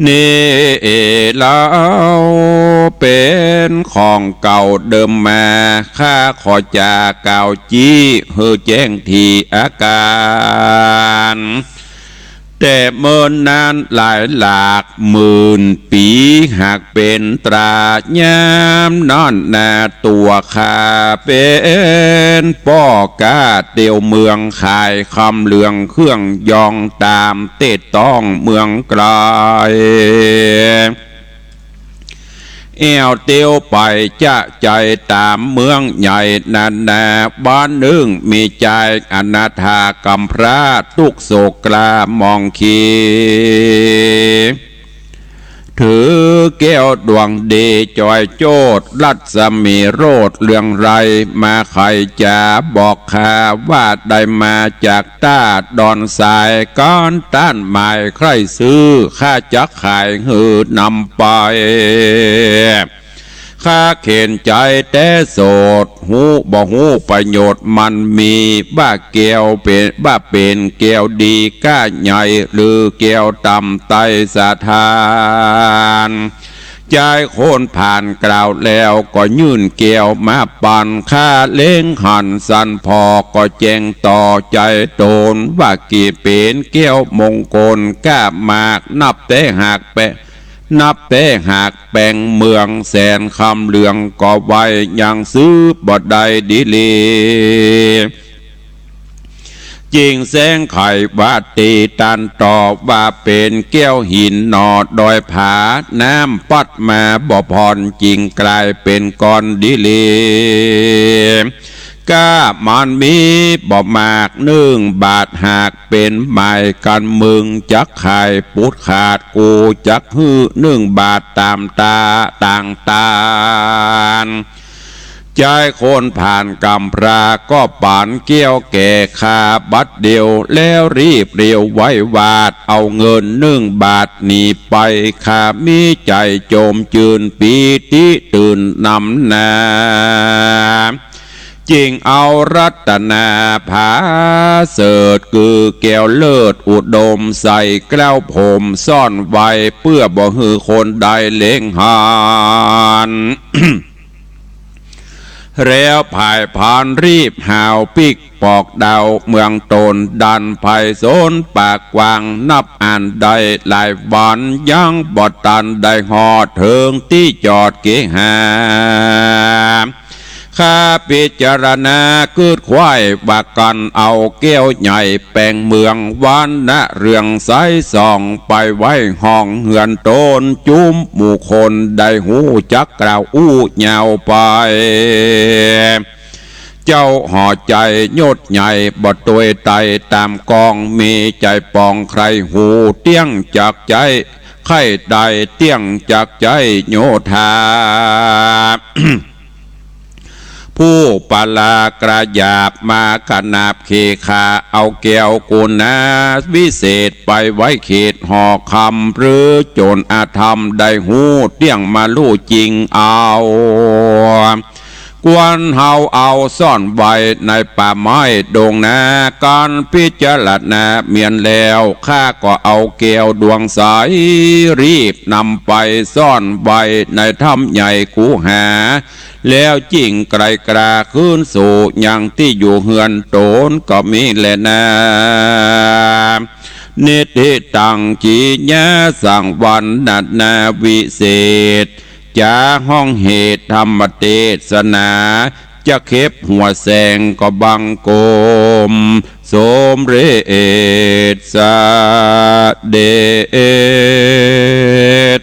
นี้เล่าเป๋นของเก่าเดิมมา ข้าขอจากล่าวจี้ หื้อแจ้งถี่อาก๋าน แต่เมินนานหลายหลากหมื่นปี๋ หากเป๋นตรา ยามนั้นนาตั๋วข้าเป๋นป้อก๊าเตียวเมือง ขายคำเหลืองเครื่องยอง ต๋ามเตต้องเมืองไก๋ แอ่วเตียวไปจะใจ๋ต๋ามเมืองใหญ่นานา บ้านนึ่งมีจายอนาถากำพร้า ตุ๊กข์โศกกล้าหมองขี ถือแก้วดวงดีจอยโจ้ด รัศมีโรจน์เรืองไรง มาไขจ๋าบอกข้าว่า ได้มาจากต้าดอนสาย ก๋านต้านหมายใคร่ซื้อ ข้าจักขายหื้อนำไป ข้าเข็ญใจ๋แต๊โสด ฮู้บ่ฮู้ประโยชน์มันมี ว่าแก้วเป๋น ว่าเป๋นแก้วดีก้าใหญ่ หรือแก้วต่ำไต้สถาน จายคนผ่านกล่าวแล้ว ก็ยื่นแก้วมาปัน ข้าเล็งหันสันผ่อ ก็แจ้งต่อใจ๋ต๋น ว่าเก๋เป๋นแก้วมงคลก้ามาก นับแต่หากแป นับแต่หากแป๋งเมืองแสนคำเหลือง ก็ไว้ยังซื้อบ่ได้ดีหลี จิ่งแสงไขว่าตี้ต้านต่อว่า เป๋นแก้วหินหน่อดอยผา น้ำปั๊ดมาบ่ผ่อน จิ่งก๋ายเป๋นก้อนดีหลี ก้ามันมีบ่มาก นึ่งบาทหากเป๋นหมาย กั๋นมึงจักขายปุดขาด กูจักหื้อนึ่งบาทต๋ามต๋าต่างต๋าน ใจ๊คนผ่านก๋ำพร้า ก็ป๋านแก้วแก่ข้าบัดเดี่ยว แล้วรีบเร็วไววาด เอาเงินนึ่งบาทหนีไป ข้ามีใจ๋โจมจืน ปีติตื่นนำหน้า จึ่งเอารัตนาผาเสริฐ คือแก้วเลิศอุดม ใส่เกล้าผมซ่อนไว้ เปื้อบ่หื้อคนใดเล็งหัน แล้วผายพรานรีบหาวปิ๊กปอกเดา เมืองตนดันไพศาลปากกว้าง นับอันได้หลายวัน ยังบ่ตันได้ฮอดเถิงตี้จอดเกหา ข้าพิจารณาคืดไขว้ว่า กั๋นเอาแก้วใหญ่แป๋งเมือง วรรณะเรืองใสส่องไปไว้ห้องเฮือนตน จุมหมู่คนได้ฮู้จักกล่าวอู้ยาวไป เจ้าหอใจ๋ยศใหญ่บ่ตวยไต่ต๋ามกอง มีใจ๋ปองใคร่ฮู้เตี้ยงจากใจ๋ ใค่ได้เตี้ยงจากใจ๋โยธา ผู้ปลากระหยาบมาขนาบเคขา เอาแก้วกุณาวิเศษไปไว้เขตหอคำ หรือโจรอาธรรมได้ฮู้เตี้ยงมาลู่จริงเอา ควรเฮาเอาซ่อนไว้ในป่าไม้ดงนา กั๋นพิจารณาเมียนแล้ว ข้าก็เอาแก้วดวงใส รีบนำไปซ่อนไว้ในถ้ำใหญ่คูหา แล้วจึ่งไกลกล้าคืนสู่ยังตี้อยู่เฮือนตนก็มีแลนา นิทธิตัง กิยาสัง วรรณนาวิเศษ จ๋าฮ้องเหตุธรรมเตสนา จักเข็บหัวแสงก็บังคมสมเร็จสะเด็จ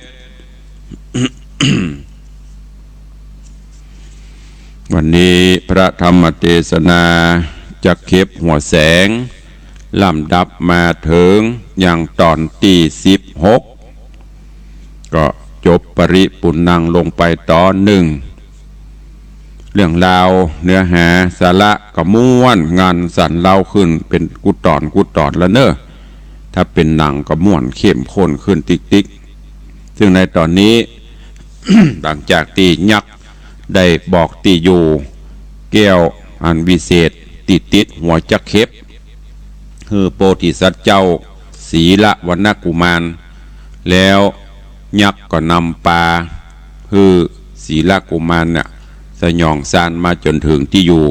วันนี้พระธรรมเตสนาจักเข็บหัวแสง ลำดับมาเถิงยังต๋อนตี้สิบหก ก็จบปริปุณณังลงไปต๋อนนึ่ง เรื่องราวเนื้อหาสาระก็ม่วนงันสรรเล่าขึ้นเป๋นกู้ต๋อนกู้ต๋อนแล้วเน่อ ถ้าเป๋นหนังก็ม่วนเข้มข้นขึ้นติ๊กๆ ซึ่งในต๋อนนี้ หลังจากตี้ยักษ์ได้บอกตี้อยู่แก้วอันวิเศษตี้ติดหัวจักเข็บ หื้อโพธิสัตว์เจ้าสีลวรรณกุมาร แล้วยักษ์ก็นำปาหื้อสีลกุมารเนี่ยสยองซานมาจ๋นเถิงตี้อยู่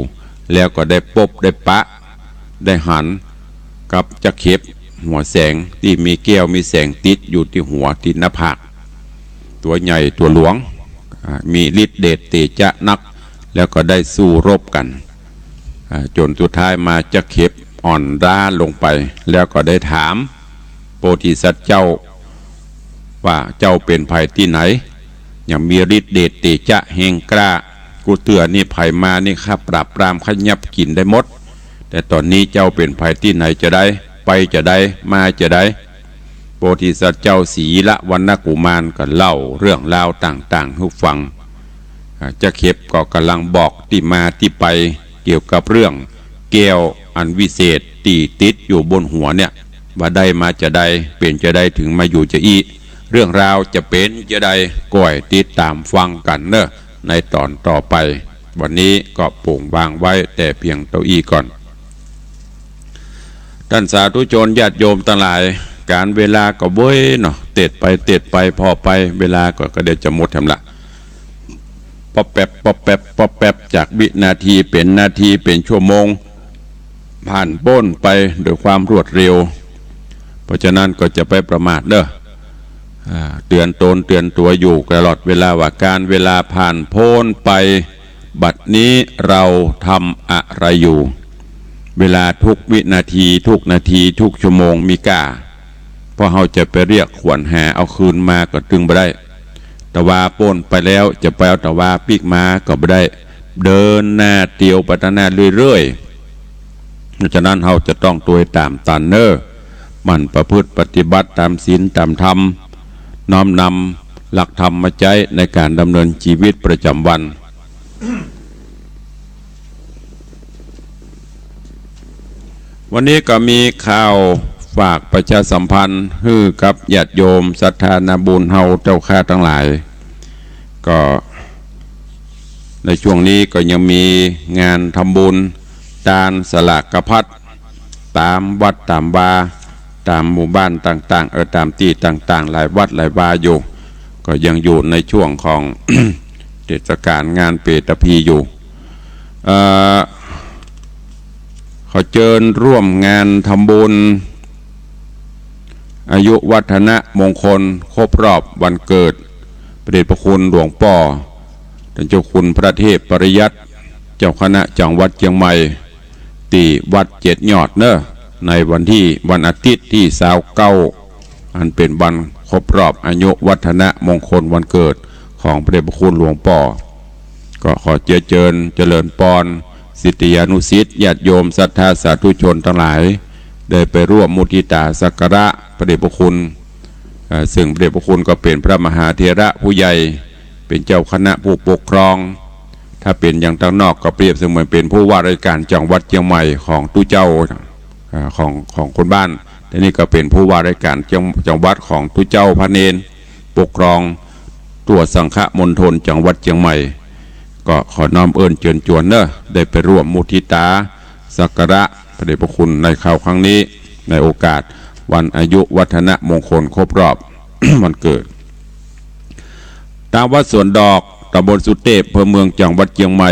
แล้วก็ได้ปบได้ปะ ได้หันกับจักเข็บหัวแสงตี้มีแก้วมีแสงติดอยู่ตี้หัวตี้หน้าผาก ตั๋วใหญ่ตั๋วหลวง อ่า มีฤทธิ์เดชเตจะนัก แล้วก็ได้สู้รบกั๋น อ่า จ๋นสุดท้ายมาจักเข็บอ่อนล้าลงไป แล้วก็ได้ถามโพธิสัตว์เจ้าว่า เจ้าเป๋นใผตี้ไหน ยังมีฤทธิ์เดชเตจะแฮงกล้า กู้เตื้อนี้ใผมานี่ข้าปราบปรามข้ายับกิ๋นได้หมด แต่ต๋อนนี้เจ้าเป๋นใผตี้ไหนจาใด ไปจาใด มาจาใด โพธิสัตว์เจ้าสีลวรรณกุมารก็เล่าเรื่องราวต่างๆ หื้อฟัง อ่า จักเข็บก็ก่ำลังบอกตี้มาตี้ไปเกี่ยวกับเรื่องแก้วอันวิเศษตี้ติดอยู่บนหัวเนี่ย ว่าได้มาจาใด เป๋นจาใดถึงมาอยู่จาอี้ เรื่องราวจะเป๋นจาใด ก้อยติดต๋ามฟังกั๋นเน่อ ในต๋อนต่อไป วันนี้ก็โป่งวางไว้แต่เพียงเต้าอี้ก่อน ต้านสาธุชนญาติโยมตังหลาย ก๋านเวลาก็เบ้ยเนาะ เตดไปเตดไป ผ่อไป เวลาก็ ก็เดี๋ยวจะหมดแถมละ ป๊อบแป๊บ ป๊อบแป๊บ ป๊อบแป๊บ จากวินาทีเป๋นนาที เป๋นชั่วโมง ผ่านป๊นไปโดยความรวดเร็ว เพราะฉะนั้นก็จะไปประมาทเน่อ อ่า เตื๋อนตนเตื๋อนตั๋วอยู่ตลอดเวลาว่า ก๋านเวลาผ่านป๊นไป บัดนี้เราทำอะไรอยู่ เวลาทุกวินาที ทุกนาที ทุกชั่วโมงมีก้า เพราะเฮาจะไปเรียกขวัญหาเอาคืนมาก็ตึงบ่ได้ ตะวาป๊นไปแล้วจะไปเอาตะวาปิ๊กมาก็บ่ได้ เดินหน้าเตียวไปตางหน้าเรื่อยๆ เพราะฉะนั้นเฮาจะต้องตวยต๋ามตันเน่อ หมั่นประพฤติปฏิบัติต๋ามศีลต๋ามธรรม น้อมนำหลักธรรมมาใจ๊ในก๋านดำเนินจีวิตประจ๋ำวัน วันนี้ก็มีข่าวฝากประชาสัมพันธ์หื้อกับญาติโยมศรัทธานาบุญเฮาเจ้าข้าตังหลาย ก็ในช่วงนี้ก็ยังมีงานทำบุญตานสลากพัด ต๋ามวัดต๋ามวา ต๋ามหมู่บ้านต่างๆ เออ ต๋ามตี้ต่างๆ หลายวัดหลายวาอยู่ ก็ยังอยู่ในช่วงของ เทศกาลงานเปตพีอยู่ เอ่อ ขอเจิญร่วมงานทำบุญ อายุวัฒนมงคลครบรอบวันเกิด พระเดชพระคุณหลวงป้อ ต้านเจ้าคุณพระเทพปริยัติ เจ้าคณะจังหวัดเจียงใหม่ ตี้วัดเจ็ดยอดเน่อ ในวันตี้ วันอาทิตย์ตี้ซาวเก้า อันเป๋นวันครบรอบอายุวัฒนมงคลวันเกิดของพระเดชพระคุณหลวงป้อ ก็ขอเจื้อเจิญเจริญปอน ศิษยานุศิษย์ ญาติโยมศรัทธาสาธุชนตังหลาย ได้ไปร่วมมุทิตาสักการะพระเดชพระคุณ เอ่อ ซึ่งพระเดชพระคุณก็เป๋นพระมหาเถระผู้ใหญ่ เป๋นเจ้าคณะผู้ปกครอง ถ้าเป๋นอย่างตางนอกก็เปรียบเสมือนเป๋นผู้ว่าราชการจังหวัดเจียงใหม่ของตุ๊เจ้า เอ่อ ของ ของคนบ้าน แต่นี่ก็เป๋นผู้ว่าราชการจัง จังหวัดของตุ๊เจ้าพระเณร ปกครองทั่วสังฆมณฑลจังหวัดเจียงใหม่ ก็ขอน้อมเอิ้นเจิญจวนเน่อ ได้ไปร่วมมุทิตาสักการะพระเดชพระคุณในคราวครั้งนี้ ในโอกาสวันอายุวัฒนมงคลครบรอบ วันเกิด ตางวัดสวนดอก ต๋ำบลสุเตพ อำเภอเมือง จังหวัดเจียงใหม่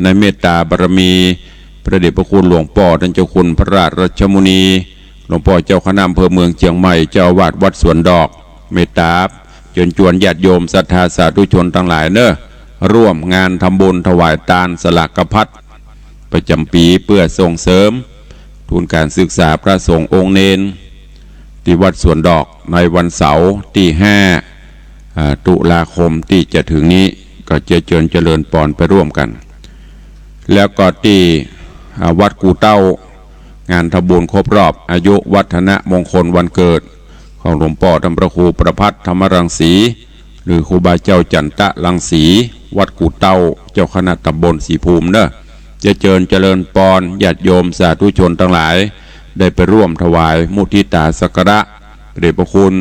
ในเมตตาบารมี พระเดชพระคุณหลวงป้อ ต้านเจ้าคุณพระราชรัชมุนี หลวงป้อเจ้าคณะอำเภอเมืองเจียงใหม่ เจ้าอาวาสวัดสวนดอก เมตตาเจิญจวนญาติโยมศรัทธาสาธุชนตังหลายเน่อ ร่วมงานทำบุญถวายตานสลากพัด ประจ๋ำปี๋ เปื้อส่งเสริมทุนก๋านศึกษาพระสงฆ์องค์เณร ตี้วัดสวนดอก ในวันเสาร์ตี้ห้า อ่า ตุลาคมตี้จะเถิงนี้ ก็เจื้อเจิญเจริญปอนไปร่วมกั๋น แล้วก็ตี้ อ่า วัดกู่เต้า งานทำบุญครบรอบอายุวัฒนมงคลวันเกิดของหลวงป้อต้านพระครูประภัสธรรมรังสี หรือครูบาเจ้าจันตะรังสี วัดกู่เต้า เจ้าคณะต๋ำบลศรีภูมิเน่อ เจื้อเจิญเจริญปอนญาติโยมสาธุชนตังหลาย ได้ไปร่วมถวายมุทิตาสักการะพระเดชพระคุณ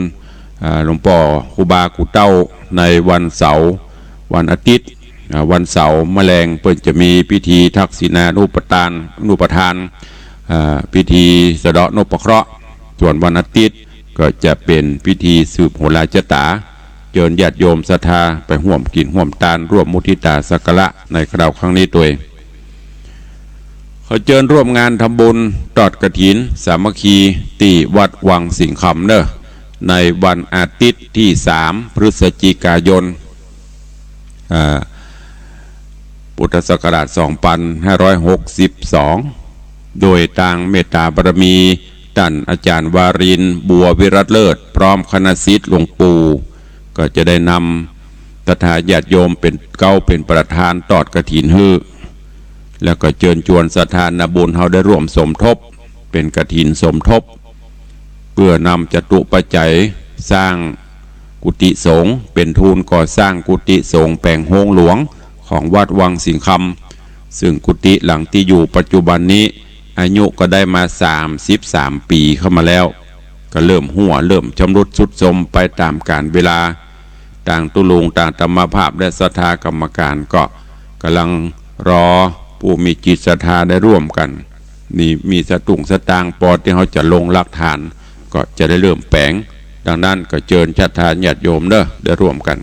อ่า หลวงป้อครูบากู่เต้า ในวันเสาร์ วันอาทิตย์ อ่า วันเสาร์มะแลงเปิ้นจะมีพิธีทักษิณานุปทาน นุปทาน อ่า พิธีสะเดาะนพเคราะห์ ส่วนวันอาทิตย์ก็จะเป๋นพิธีสืบโหราชะต๋า เจิญญาติโยมศรัทธาไปฮ่วมกิ๋นฮ่วมตาน ฮ่วมมุทิตาสักการะในคราวครั้งนี้ตวย ขอเจิญฮ่วมงานทำบุญตอดกฐินสามัคคีตี้วัดวังสิงห์คำเน่อ ในวันอาทิตย์ตี้สาม พฤศจิกายน อ่า พุทธศักราชสองปันห้าร้อยหกสิบสอง โดยตางเมตตาบารมีต้านอาจ๋ารย์วารินทร์ บัววิรัตเลิศ พร้อมคณะศิษย์หลวงปู่ ก็จะได้นำศรัทธาญาติโยมเป๋นเก๊าเป๋นประธานตอดกฐินหื้อ แล้วก็เจิญจวนศรัทธานาบุญเฮาได้ร่วมสมทบ เป๋นกฐินสมทบ เปื้อนำจตุปัจจัยสร้างกุฏิสงฆ์ เป๋นทุนก่อสร้างกุฏิสงฆ์แป๋งโฮงหลวงของวัดวังสิงห์คำ ซึ่งกุฏิหลังตี้อยู่ปัจจุบันนี้ อายุก็ได้มาสามสิบสามปี๋เข้ามาแล้ว ก็เริ่มฮั่ว เริ่มชำรุดทรุดโทรมไปต๋ามกาลเวลา ตางตุ๊ลุง ตางอาตมาภาพ และศรัทธากรรมการก็ก่ำลังรอผู้มีจิตศรัทธาได้ร่วมกั๋น นี่มีสตุ้งสตางค์ปอตี้เฮาจะลงหลักฐาน ก็จะได้เริ่มแป๋ง ดังนั้นก็เจิญศรัทธาญาติโยมเน่อ ได้ร่วมกั๋น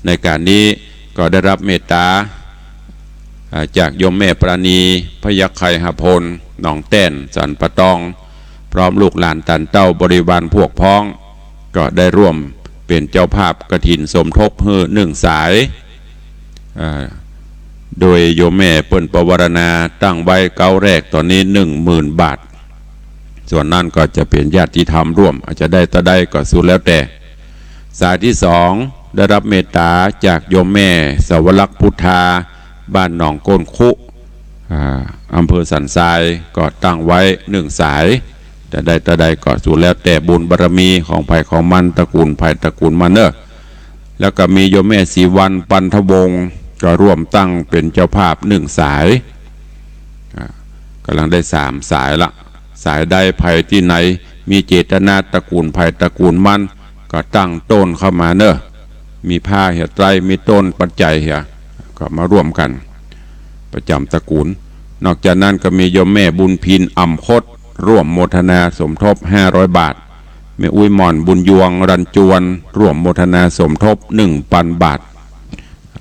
ในก๋านนี้ก็ได้ฮับเมตตา อ่า จากโยมแม่ปราณี พยัคฆ์ไคหพล หนองแต้น สันป่าตอง พร้อมลูกหลานต้านเต้าบริวารพวกพ้อง ก็ได้ร่วมเป๋นเจ้าภาพกฐินสมทบหื้อนึ่งสาย อ่า โดยโยมแม่เปิ้นปวารณาตั้งไว้เก๊าแรก ต๋อนนี้นึ่งหมื่นบาท ส่วนนั้นก็จะเป๋นญาติธรรมร่วม อาจจะได้เต้าใดก็สุดแล้วแต่ สายตี้สองได้ฮับเมตตาจากโยมแม่สวรักษ์พุทธา บ้านหนองโก้นคุ อ่า อำเภอสันทราย ก็ตั้งไว้หนึ่งสาย แต่ใดต่อใดก็สุดแล้วแต่บุญบารมีของใผของมัน ตระกูลใผตระกูลมันเนอะ แล้วก็มีโยมแม่ศรีวรรณ ปันทวงศ์ ก็ร่วมตั้งเป๋นเจ้าภาพหนึ่งสาย อ่า ก่ำลังได้สามสายละ สายใดใผตี้ไหน มีเจตนาตระกูลใผตระกูลมัน ก็ตั้งโต้นเข้ามาเนอะ มีผ้าเหียไตร มีโต้นปัจจัยเหีย ก็มาร่วมกั๋น ประจ๋ำตระกูล นอกจากนั้นก็มีโยมแม่บุญพิน อ่ำคด ร่วมโมทนาสมทบห้าร้อยบาท แม่อุ๊ยหม่อน บุญยวง รัญจวน ร่วมโมทนาสมทบหนึ่งปันบาท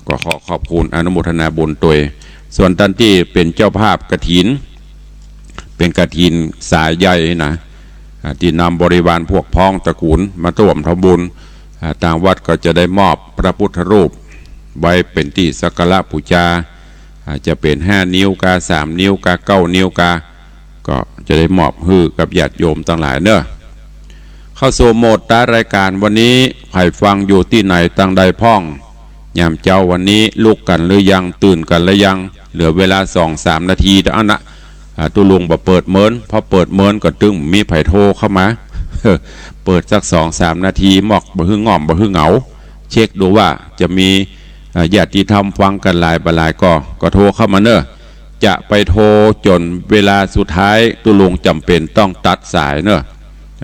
ก็ขอขอบคุณอนุโมทนาบุญตวย ส่วนต้านตี้เป๋นเจ้าภาพกฐิน เป๋นกฐินสายใหญ่นะ อ่า ตี้นำบริวารพวกพ้องตระกูลมาร่วมทำบุญ อ่า ตางวัดก็จะได้มอบพระพุทธรูปไว้เป๋นตี้สักการะปู๋จา อ่า จะเป๋นห้านิ้วกา สามนิ้วกา เก้านิ้วกา ก็จะได้มอบหื้อกับญาติโยมตังหลายเนอะ เข้าสู่โหมดท้ายรายการวันนี้ ใผฟังอยู่ตี้ไหนตังใดพ่อง ยามเจ๊าวันนี้ลุกกั๋นหรือยัง ตื่นกั๋นหรือยัง เหลือเวลาสองสามนาทีเต้าอั้นนะ อ่า ตุ๊ลุงบ่เปิดเมิน พอเปิดเมินก็ตึงมีใผโทรเข้ามา เปิดสักสองสามนาที มอกบ่หื้อง่อมบ่หื้อเหงา เช็คดูว่าจะมี อ่า ญาติธรรมฟังกั๋นหลายบ่หลายก็ ก็โทรเข้ามาเนอะ จะไปโทรจ๋นเวลาสุดท้าย ตุ๊ลุงจ๋ำเป๋นต้องตัดสายเนอะ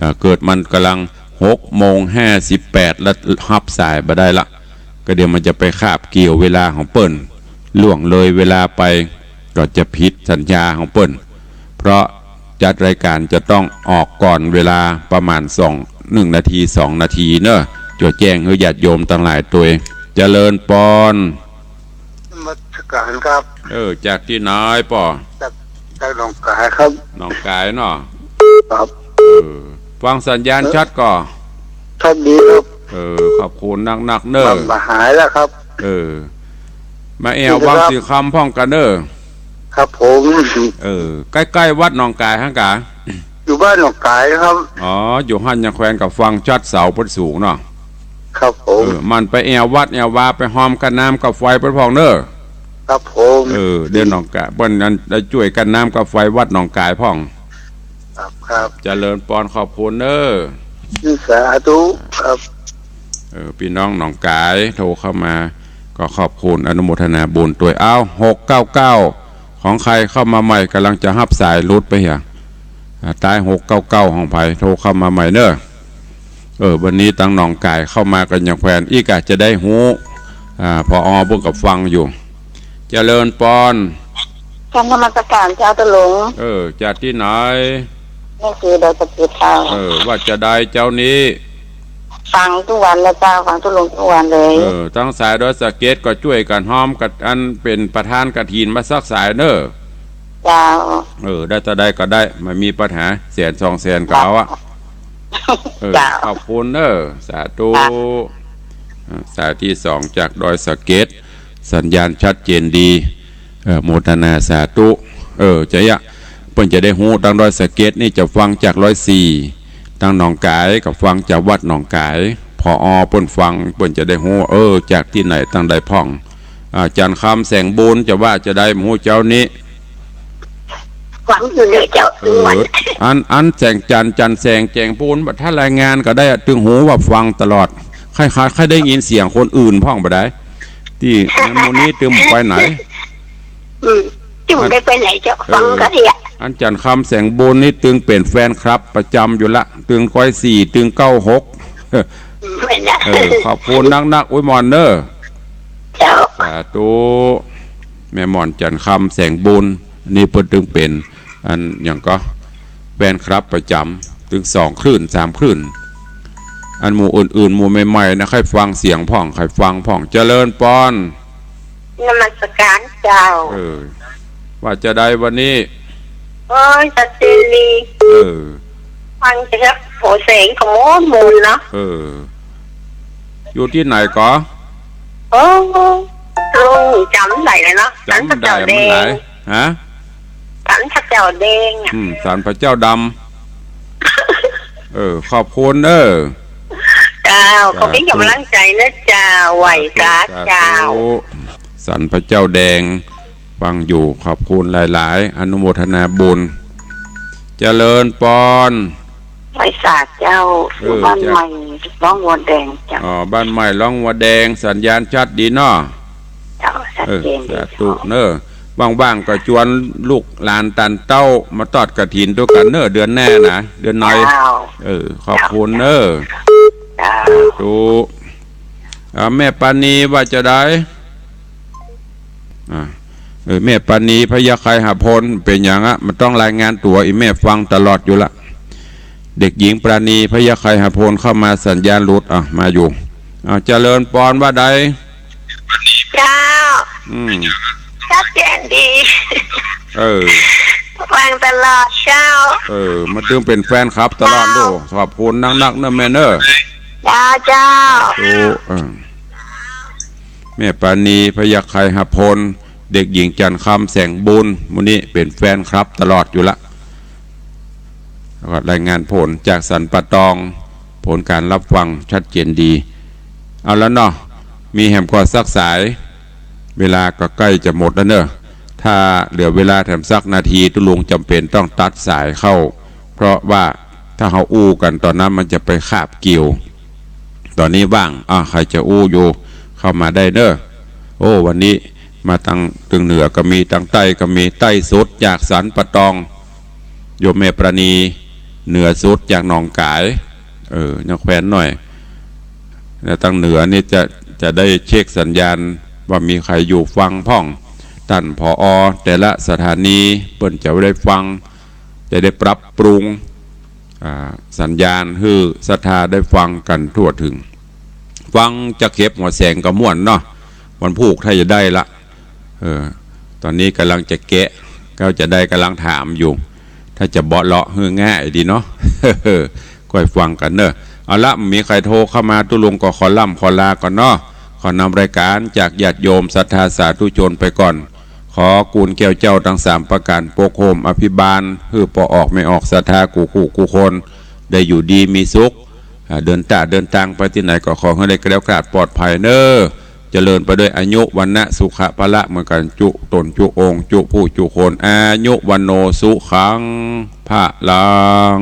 อ่า เกิดมันก่ำลังหกโมงห้าสิบแปด แล้วฮับสายบ่ได้ละ ก็เดี๋ยวมันจะไปคาบเกี่ยวเวลาของเปิ้น ล่วงเลยเวลาไป ก็จะผิดสัญญาของเปิ้น เพราะจัดรายการจะต้องออกก่อนเวลาประมาณสอง หนึ่งนาที สองนาทีเนอะ จะแจ้งหื้อญาติโยมตังหลายตวย เจริญปอน นมัสการครับ เออ จากตี้ไหนป้อ จาก จากหนองก๋ายครับ หนองก๋ายเนาะ ครับ เออ ฟังสัญญาณชัดก่อ ชัดดีครับ เออ ขอบคุณนักๆ เน้อ มาหายแล้วครับ เออ มาแอ่ววังสีคำพ่องกั๋นเน้อ ครับผม เออ ใก้ๆ วัดหนองก๋ายหั้นกา อยู่บ้านหนองก๋ายครับ อ๋อ อยู่หั้นยังแควนกับฟังชัดเสาเปิ้นสูงเนาะ ครับผม เออ มันไปแอ่ววัดแอ่ววา ไปฮอมก้าน้ำก้าไฟเปิ้นพ่องเน้อ ครับผม เออ เดี๋ยวหนองก๋ายเปิ้นนั้นได้จ้วยก้าน้ำก้าไฟวัดหนองก๋ายพ่อง ครับ ครับ เจริญปอน ขอบคุณเน้อ สาธุครับ เออ ปี้น้องหนองก๋ายโทรเข้ามา ก็ขอบคุณอนุโมทนาบุญตวย เอ้า หกเก้าเก้า ของใผเข้ามาใหม่ ก่ำลังจะฮับสายหลุดไปเหีย อ่า ใต้หกเก้าเก้าของใผโทรเข้ามาใหม่เน้อ เออ วันนี้ตังหนองก๋ายเข้ามากั๋นยังแควน อี้กะจะได้ฮู้ อ่า ผอ.เปิ้นก็ฟังอยู่ เจริญปอน กราบนมัสการเจ้าตุ๊ลุง เออ จากตี้ไหน นี่คือดอยสะเก็ดเจ้า เออ ว่าจะใดเจ้านี้ ฟังทุกวันเลยเจ้า ฟังตุ๊ลุงทุกวันเลย เออ ตังสายดอยสะเก็ดก็จ้วยกั๋นฮอมกั๋น อันเป๋นประธานกฐินมาสักสายเน้อ เจ้า เออ ได้เต้าใดก็ได้ บ่มีปัญหา แสนสองแสนก็เอาอะ เออ เจ้า ขอบคุณเน้อ สาธุ เจ้า อ่า สายตี้สองจากดอยสะเก็ด สัญญาณชัดเจนดี เออ โมทนาสาธุ เออ จะยะ เปิ้นจะได้ฮู้ ตังดอยสะเก็ดนี่จะฟังจากร้อยสี่ ตังหนองก๋ายก็ฟังจากวัดหนองก๋าย ผอ.เปิ้นฟัง เปิ้นจะได้ฮู้ เออ จากตี้ไหนตังใดพ่อง อ่า จันทร์คำแสงบุญจะว่าจะใดบ่ฮู้เจ้านี้ ฟังอยู่เนี่ยเจ้า เออ ทุกวัน อัน อันแสงจันทร์ จันทร์แสงแจ๋งบุญ ถ้ารายงานก็ได้อะ ตึงหูว่าฟังตลอด ใค่ๆ ใค่ได้ยินเสียงคนอื่นพ่องบ่ได้ ตี้ในหมู่นี้ตึงไปไหน อืม ตึงได้ไปไหนเจ้า เออ ฟังก็ดีอะ อันจันทร์คำแสงบุญนี่ตึงเป๋นแฟนคลับประจ๋ำอยู่ละ ตึงร้อยสี่ ตึงเก้าหก แม่นนะ เออ ขอบคุณนักๆ อุ๊ยหม่อนเน้อ เจ้า สาธุ แม่หม่อนจันทร์คำแสงบุญ นี่เปิ้นตึงเป๋น อันหยังก็ แฟนคลับประจ๋ำ ตึงสองคลื่น สามคลื่น อันหมู่อื่นๆ หมู่ใหม่ๆ นะ ใค่ฟังเสียงพ่อง ใค่ฟังพ่อง เจริญปอน นมัสการเจ้า เออ ว่าจะใดวันนี้ โอ้ย ชัดเจนดี เออ ฟังจากหัวแสงขโมยมูลเนาะ เออ อยู่ตี้ไหนก่อ โอ้ ลุงจ๋ำได้เลยเนาะ จ๋ำได้ สันพระเจ้าแดง มันหลาย ฮะ สันพระเจ้าแดงอะ อืม สันพระเจ้าดำ เออ ขอบคุณเน้อ เจ้า ขอเป๋นก๋ำลังใจ๋เน้อเจ้า ไหว้สาเจ้า สาธุ สันพระเจ้าแดง ฟังอยู่ ขอบคุณหลายๆ อนุโมทนาบุญ เจริญปอน ไหว้สาเจ้า เออ อยู่บ้าน เจ้า ใหม่ ร่องวัวแดงเจ้า อ๋อ บ้านใหม่ร่องวัวแดง สัญญาณชัดดีเนาะ เจ้า ชัดเจนดี เออ สาธุ เจ้า เนอะ ว่างๆ ก็จวนลูกหลานต๋านเต้ามาตอดกฐินตวยกั๋นเนอะ เดือนหน้านะ เดือนไหน เจ้า เออ ขอบคุณเนอะ เจ้า สาธุ อ่า แม่ปาณีว่าจะใด อ่า เออ แม่ปาณี พญาไคหพล เป๋นหยังอะ มันต้องรายงานตั๋ว อี่แม่ฟังตลอดอยู่ละ เด็กหญิงปาณี พญาไคหพล เข้ามา สัญญาณหลุด อ่ะ มาอยู่ อ่า เจริญปอน ว่าใด เจ้า อืม ชัดเจนดี เออ ฟังตลอดเจ้า เออ มันตึงเป๋นแฟนคลับตลอด เจ้า ลูก ขอบคุณนักๆ เนอะแม่เนอะ เจ้า เจ้า สาธุ เออ แม่ปาณี พญาไคหพล เด็กหญิงจันทร์คำ แสงบุญ หมู่นี้เป๋นแฟนคลับตลอดอยู่ละ แล้วก็รายงานผลจากสันป่าตอง ผลการรับฟังชัดเจนดี เอาละเนาะ มีแหมก่อสักสาย เวลาก็ใก้จะหมดแล้วเนอะ ถ้าเหลือเวลาแถมสักนาที ตุ๊ลุงจ๋ำเป๋นต้องตัดสายเข้า เพราะว่าถ้าเฮาอู้กั๋นต๋อนนั้นมันจะไปขาบเกี่ยว ต๋อนนี้ว่าง อ่ะ ใผจะอู้อยู่ เข้ามาได้เนอะ โอ้ วันนี้มาตัง ตังเหนือก็มี ตังใต้ก็มี ใต้สุดจากสันป่าตอง โยมแม่ปาณี เหนือสุดจากหนองก๋าย เออ ยังแควนหน่อย แล้วตังเหนือนี่จะ จะได้เช็คสัญญาณว่ามีใผอยู่ฟังพ่อง ต้าน ผอ แต่ละสถานี เปิ้นจะได้ฟัง จะได้ปรับปรุง อ่า สัญญาณหื้อศรัทธาได้ฟังกั๋นทั่วเถิง ฟังจะเข็บหัวแสงก็ม่วนเนาะ วันพูกถ้าจะได้ละ เออ ต๋อนนี้ก่ำลังจะแกะ ก็จะได้ก่ำลังถามอยู่ ถ้าจะเบาะเลาะหื้อง่ายดีเนาะ ก้อยฟังกั๋นเนอะ เอาละ มีใผโทรเข้ามา ตุ๊ลุงก็ขอล่ำขอลาก่อนเนาะ ขอนำรายการจากญาติโยมศรัทธาสาธุชนไปก่อน ขอกู๋นแก้วเจ้าตังสามประก๋าน ปกโฮมอภิบาล หื้อป้อออกแม่ออกศรัทธากู้คู่กู้คน ได้อยู่ดีมีสุข อ่า เดินต้าเดินตางไปตี้ไหนก็ขอหื้อได้แคล้วคลาดปลอดภัยเนอะ เจริญไปด้วยอายุ วรรณะ สุขะ พละ เหมือนกั๋น จุต๋นจุองค์ จุผู้จุคน อายุ วัณโณ สุขัง พลัง